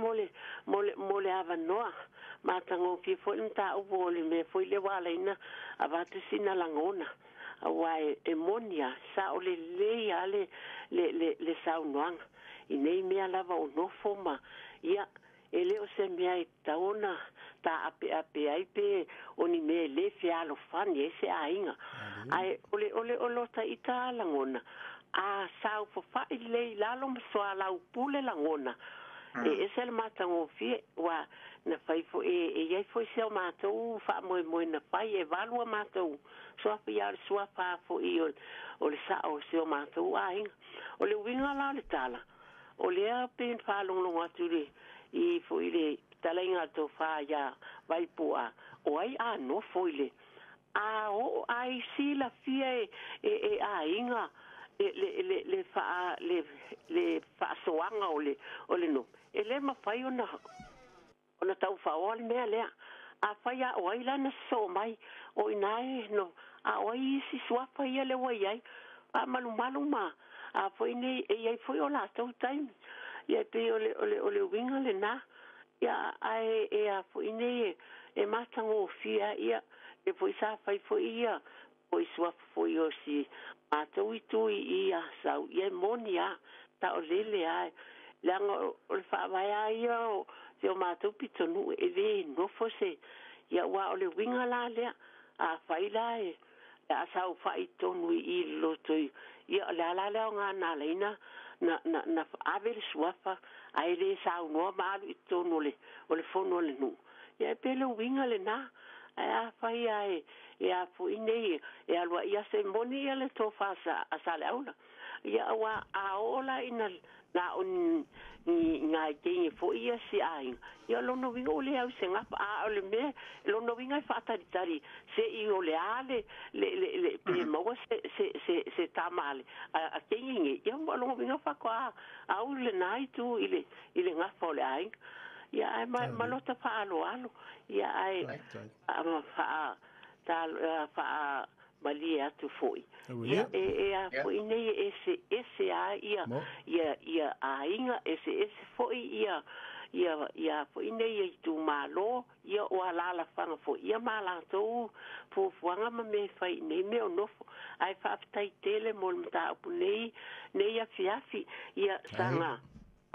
mo le avanoa matagofie foi le mataupu o le mea foi lea ua alaina avatu sina lagona auā e moni a sa o lelei a le saunoaga i nei mea lava o nofo ma ia e le o se mea e tatau ona taapeape ai pe o ni mea e lē fealofani ai se aiga ae o lota ita lagona a saufafa'i lelei i lalo ma soalaupule lagona e ese le matagofie ua na fai foi e iai foi se o matou faamoemoe na fai e valu a matou suafa ia o le suafa fo'i o le sa'o o se o matou aiga. O le uiga la o le tala o lea pe na faalogologo atu i le i foi le talaiga a le tofā iā Vaipu'a o ai a nofo i le a oo ai silafia e aiga e le faa le faasoaga o le nuu e lē mafai ona taufaoa le mea lea a fai a o ai lana sosoo mai o ina e no a o ai isi suafa ia le ua iai faamalumalu ma a foi nei e iai foi o latou taimi ia e pei o le uiga lenā ia ae e a foi nei e matagofie ia e foi sa fai foi ia foi suafa foi o si matou itu i ia sau ia e moni a taʻolele a leaga o le faavae a ia o se o matou pitonuu e lē nofo se ia ua o le uiga la lea a fai la e a saufa'i tonu i le loto ia o le ala lea o gana alaina na ave le suafa ae lē saunoa ma alu i totonu o le fono a le nuu ia e pe le uiga lenā ae afai ae e a fo'i nei e alu ai ase moni ia le tofā a Saleaula ia auā a oo la ina na o ni ngai keingi foi ia si aiga ia lona uiga ua le au se gafa a o le mea lona uiga e faatalitali se'i o le a le pe maua se tama a keigige ia ma lona uiga faatoa au lenā itu i le gafa o le aiga ia ae ma lota faaloalo ia ae ma faa faa malie atu foi ia e a foi nei ese ese a ia ia ia aiga ese ese foi ia ia ia foi nei e itumalo ia o alalafaga foi ia ma latou fuafuaga ma mea fai nei mea o nofo ae faafetai tele mo le mataupu nei afiafi ia saga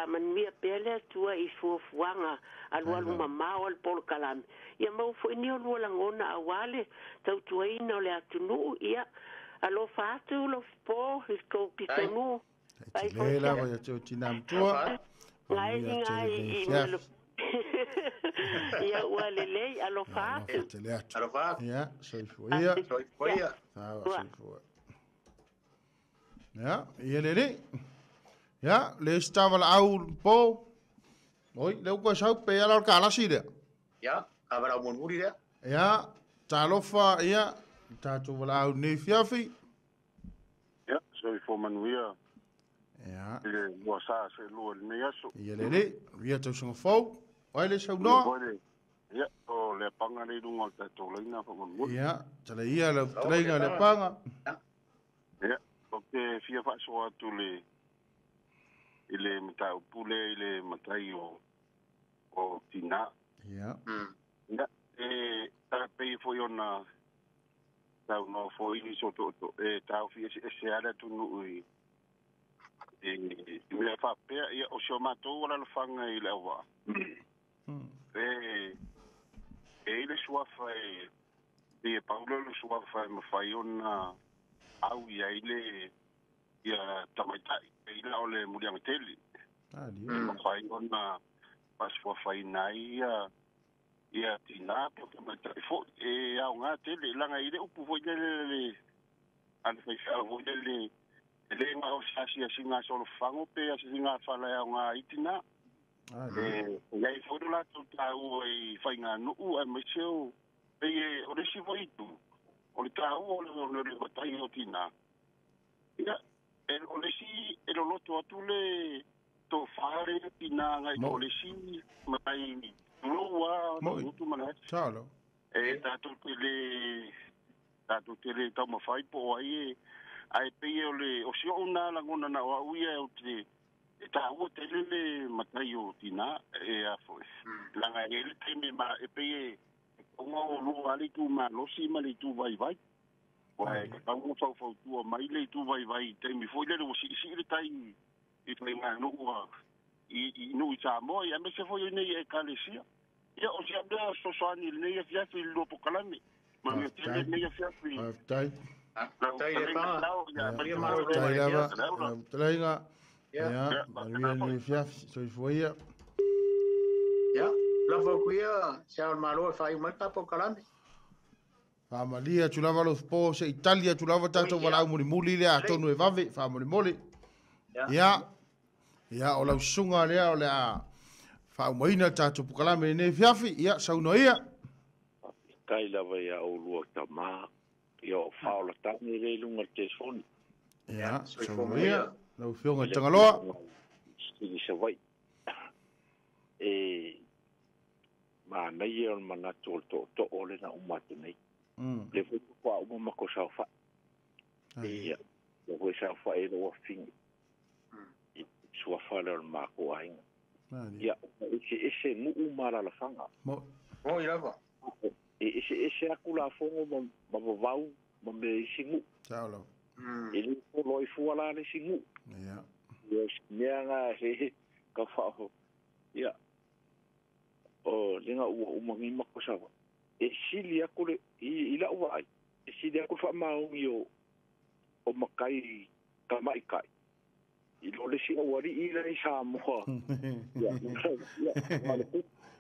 manuia pea le Atua i fuafuaga alualu mamao a le polokalame ia mau foi ni o lua lagona auā le tautuaina o le atunuu ia alofa atu lofipo i tou pitonuu Ai tele lava ia te o tina matua. Ngai ngai i melo ia ua lelei alofa atu. Tele atu. Alofa atu. Ia, soifua ia. Soifua ia. Sawa, soifua. Ia, ia lelei. Ia, le stava la au po. Oi, le uko sau pe ala o ka alasi lea. Ia, ka wala mulimuli lea. Ia, talofa ia, tātou wala au nei fiafi. Ia, soifua manuia. Ia. I le lua sa se lua i lenei aso. Ia lelei, ia tausaga fou. Oi le saunoa. Ia, o le panga nei lunga o le tātou laina whamanui. Ia, tala ia le talaiga le panga. Ia, o te fia whaasoa atu le i le mataupu le i le matai o tina. Ia. Ia, e tāpei foi ona tau no foi ni so to e tau fi ese ala tunu i e mea whapea ia o si o mātou wala le whanga i le awa. E i le suafa e paulo le suafa e mawhai ona au ia i le ia tamaitai e ila o le mulianga tele. E mawhai ona pasuafa i nai ia tina po tamaitai foi e au ngā tele langa i le upu foi le ale whai foi le le ngā o sasi a singa solo fango pe a singa whala au ngā itina. E iai foi la tau tau i whai ngā nuu a mai seo pe e o le sivo itu. O le tāua o le le matai o tina. Ia, e o le si e loloto atu le to whare tina ngai o le si matai loa o tu mana. Talo. E tātou te le taumawhai po ai e ai pei o le o si o nā langona na o au ia o te e tāua te lele matai o tina e a foi. Langa e le teme ma e pei e konga o lua ali tu malosi ma le tu vai vai. Wa e ka tau fau tua mai le tu vai vai te mi foi le o si si le tai i tai ma no ua i no i Samoa i ame se foi nei e kalesia. Ia o si abea sosoani nei e fiafi lo pokalame. Ma me te nei e fiafi. Tai. Tai le pa. Tai lava. Talaiga. Ia, manuia le fiafi soifua ia. Ia, lava kuia se al malo e fai mai ka pokalame. Faamalia atu lava lo po se Italia atu lava tatou walau mulimuli le atonu e vave faamolemole. Ia. Ia o lau susuga lea o le a faaumaina tatou pokalame lenei fiafi. Ia saunoa ia. Tai lava ia o lua tamā. Ia o whaolatane le lunga le telefoni. Ia, saunoa ia. Lau fionga i Tangaloa. Sili Savaii. E mānai o le manatu o le to'oto'o le na uma atu nei. Le foi kwa uma mako saofai. Ia, le foi saofai e loa fingi. I suafa le o le mako aiga. Ia, ese nguu malalafanga. Mo i lava. E ese aku la fongo ma vavau ma me isi nguu. Tau lava. E le polo i fua la le isi nguu. Ia. Ia, mea ngā he ka whao. Ia. O, lenga ua umangi mako sawa. E sili aku le, i lau vai, e sili aku le whaamaungi o makai ka mai kai. I lo le si awari i le Samoa. Ia,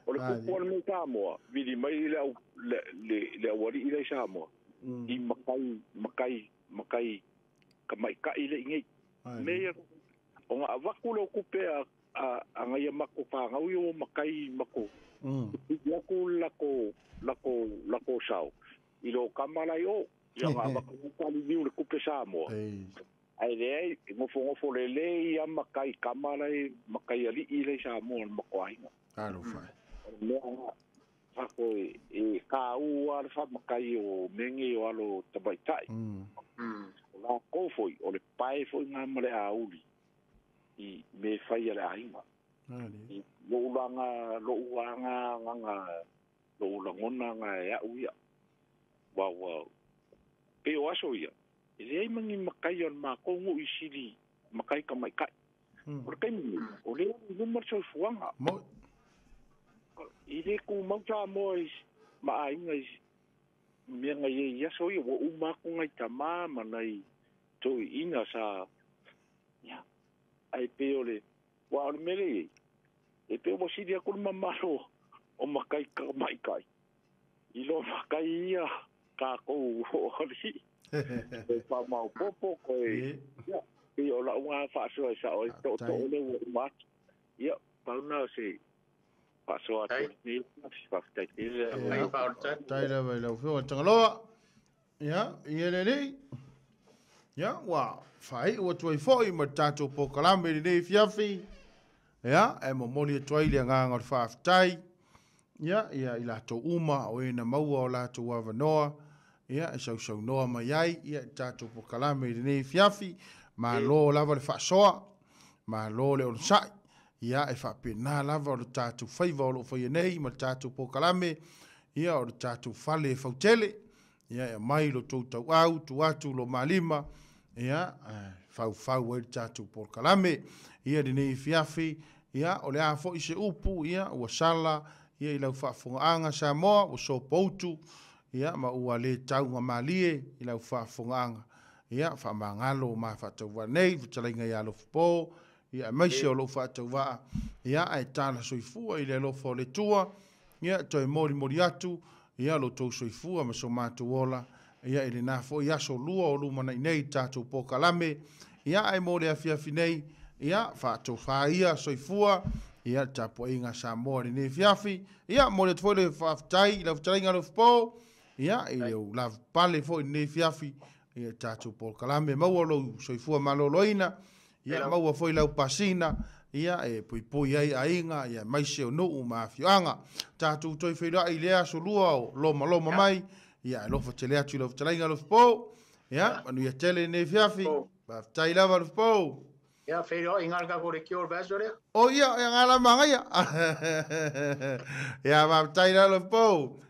o le kupu o le mea Samoa, vili mai le awari i le Samoa. I makai, ka mai kai le ingei. Mea, o ngā awaku le o kupe a ngai mako whangau i o makai mako. I aku lako sao. I lo kamalai o, ia ngā wakamuka li le kupe Samoa. Ai le ai, ngofo le le ia makai kamalai, makai ali i le Samoa mako ainga. Alo whai. Mea ngā, whako e kā ua le wha makai o menge o alo tabaitai. O la kōfoi, o le pae foi ngā male auli. I me whai ale ainga. I lo ulanga, lo uanga, nganga, lo ulangona ngā e au ia. Wa, pe o aso ia. E leai mangi makai o le mākongu i sili makai ka mai kai. O le kaimi, o lea i luma le soifuaga. I le ku mauta moa i ma ainga i mea ngai e i aso ia, ua uma aku ngai tamā ma nai toi ina sa. Ia, ai pe o le, wa o le mele e, e pe o sili aku le mamalo o makai ka mai kai. I lo makai ia kākou o ali. E pa mau popo koe. Ia, pe o la unga whaasoa i sa o to to le ua umatu. Ia, pauna se whaasoa atu ni, whaafitai tele. Tai lava i lau fionga Tangaloa. Ia, ia le lei. Ia, ua whai ua tuai foi ma tātou pokalame lenei fiafi. Ia, e momoli atu ai le agaga o le faafetai. Ia, ia i latou uma o e na maua o latou avanoa. Ia, e sausaunoa mai ai, ia, i tātou pokalame lenei fiafi. Malo lava le faasoa, malo le onosai. Ia, e faapena lava o le tātou faiva o loo faia nei ma le tātou pokalame. Ia, o le tātou fale e fautele. Ia, e mai lo tou tauau, tu atu lo malima. Ia, faufau ai le tātou pokalame. Ia, lenei fiafi, ia, o le a foi se upu, ia, ua sala, ia, i lau faafogaga Samoa, ua sopoutu, ia, ma ua le tauga malie i lau faafogaaga. Ia, faamagalo ma faatauvaa nei, fetalaiga ia Alofapo, ia, aemaise o lou faatauvaa, ia, ae tala soifua i le alofa o le Atua, ia, toe molimoli atu, ia, lo tou soifua ma so matou ola, ia, i lena foi aso lua o lumanai nei tatou pokalame, ia, ae mo le afiafi nei, ia, faatofā ia soifua, ia, le tapuaiga Samoa lenei fiafi, ia, mo le atu foi le faafetai i lau fetalaiga Alofapo, Ia, i le ou lavapapale foi i lenei afiafi, ia tatou polokalame, maua lou soifua maloloina, ia maua foi lau pasina, ia e puipui ai aiga, ia aemaise o nuu ma afioaga. Tatou toe feiloai i lea aso lua o lomaloma mai, ia alofa tele atu i lau fetalaiga Alofapo. Ia, manuia tele i lenei afiafi. Faafetai lava Alofapo. Ia, feiloai ngā ka kore ki o vaso lea. O ia, ia ngā la mangaia. Ia, faafetai la Alofapo.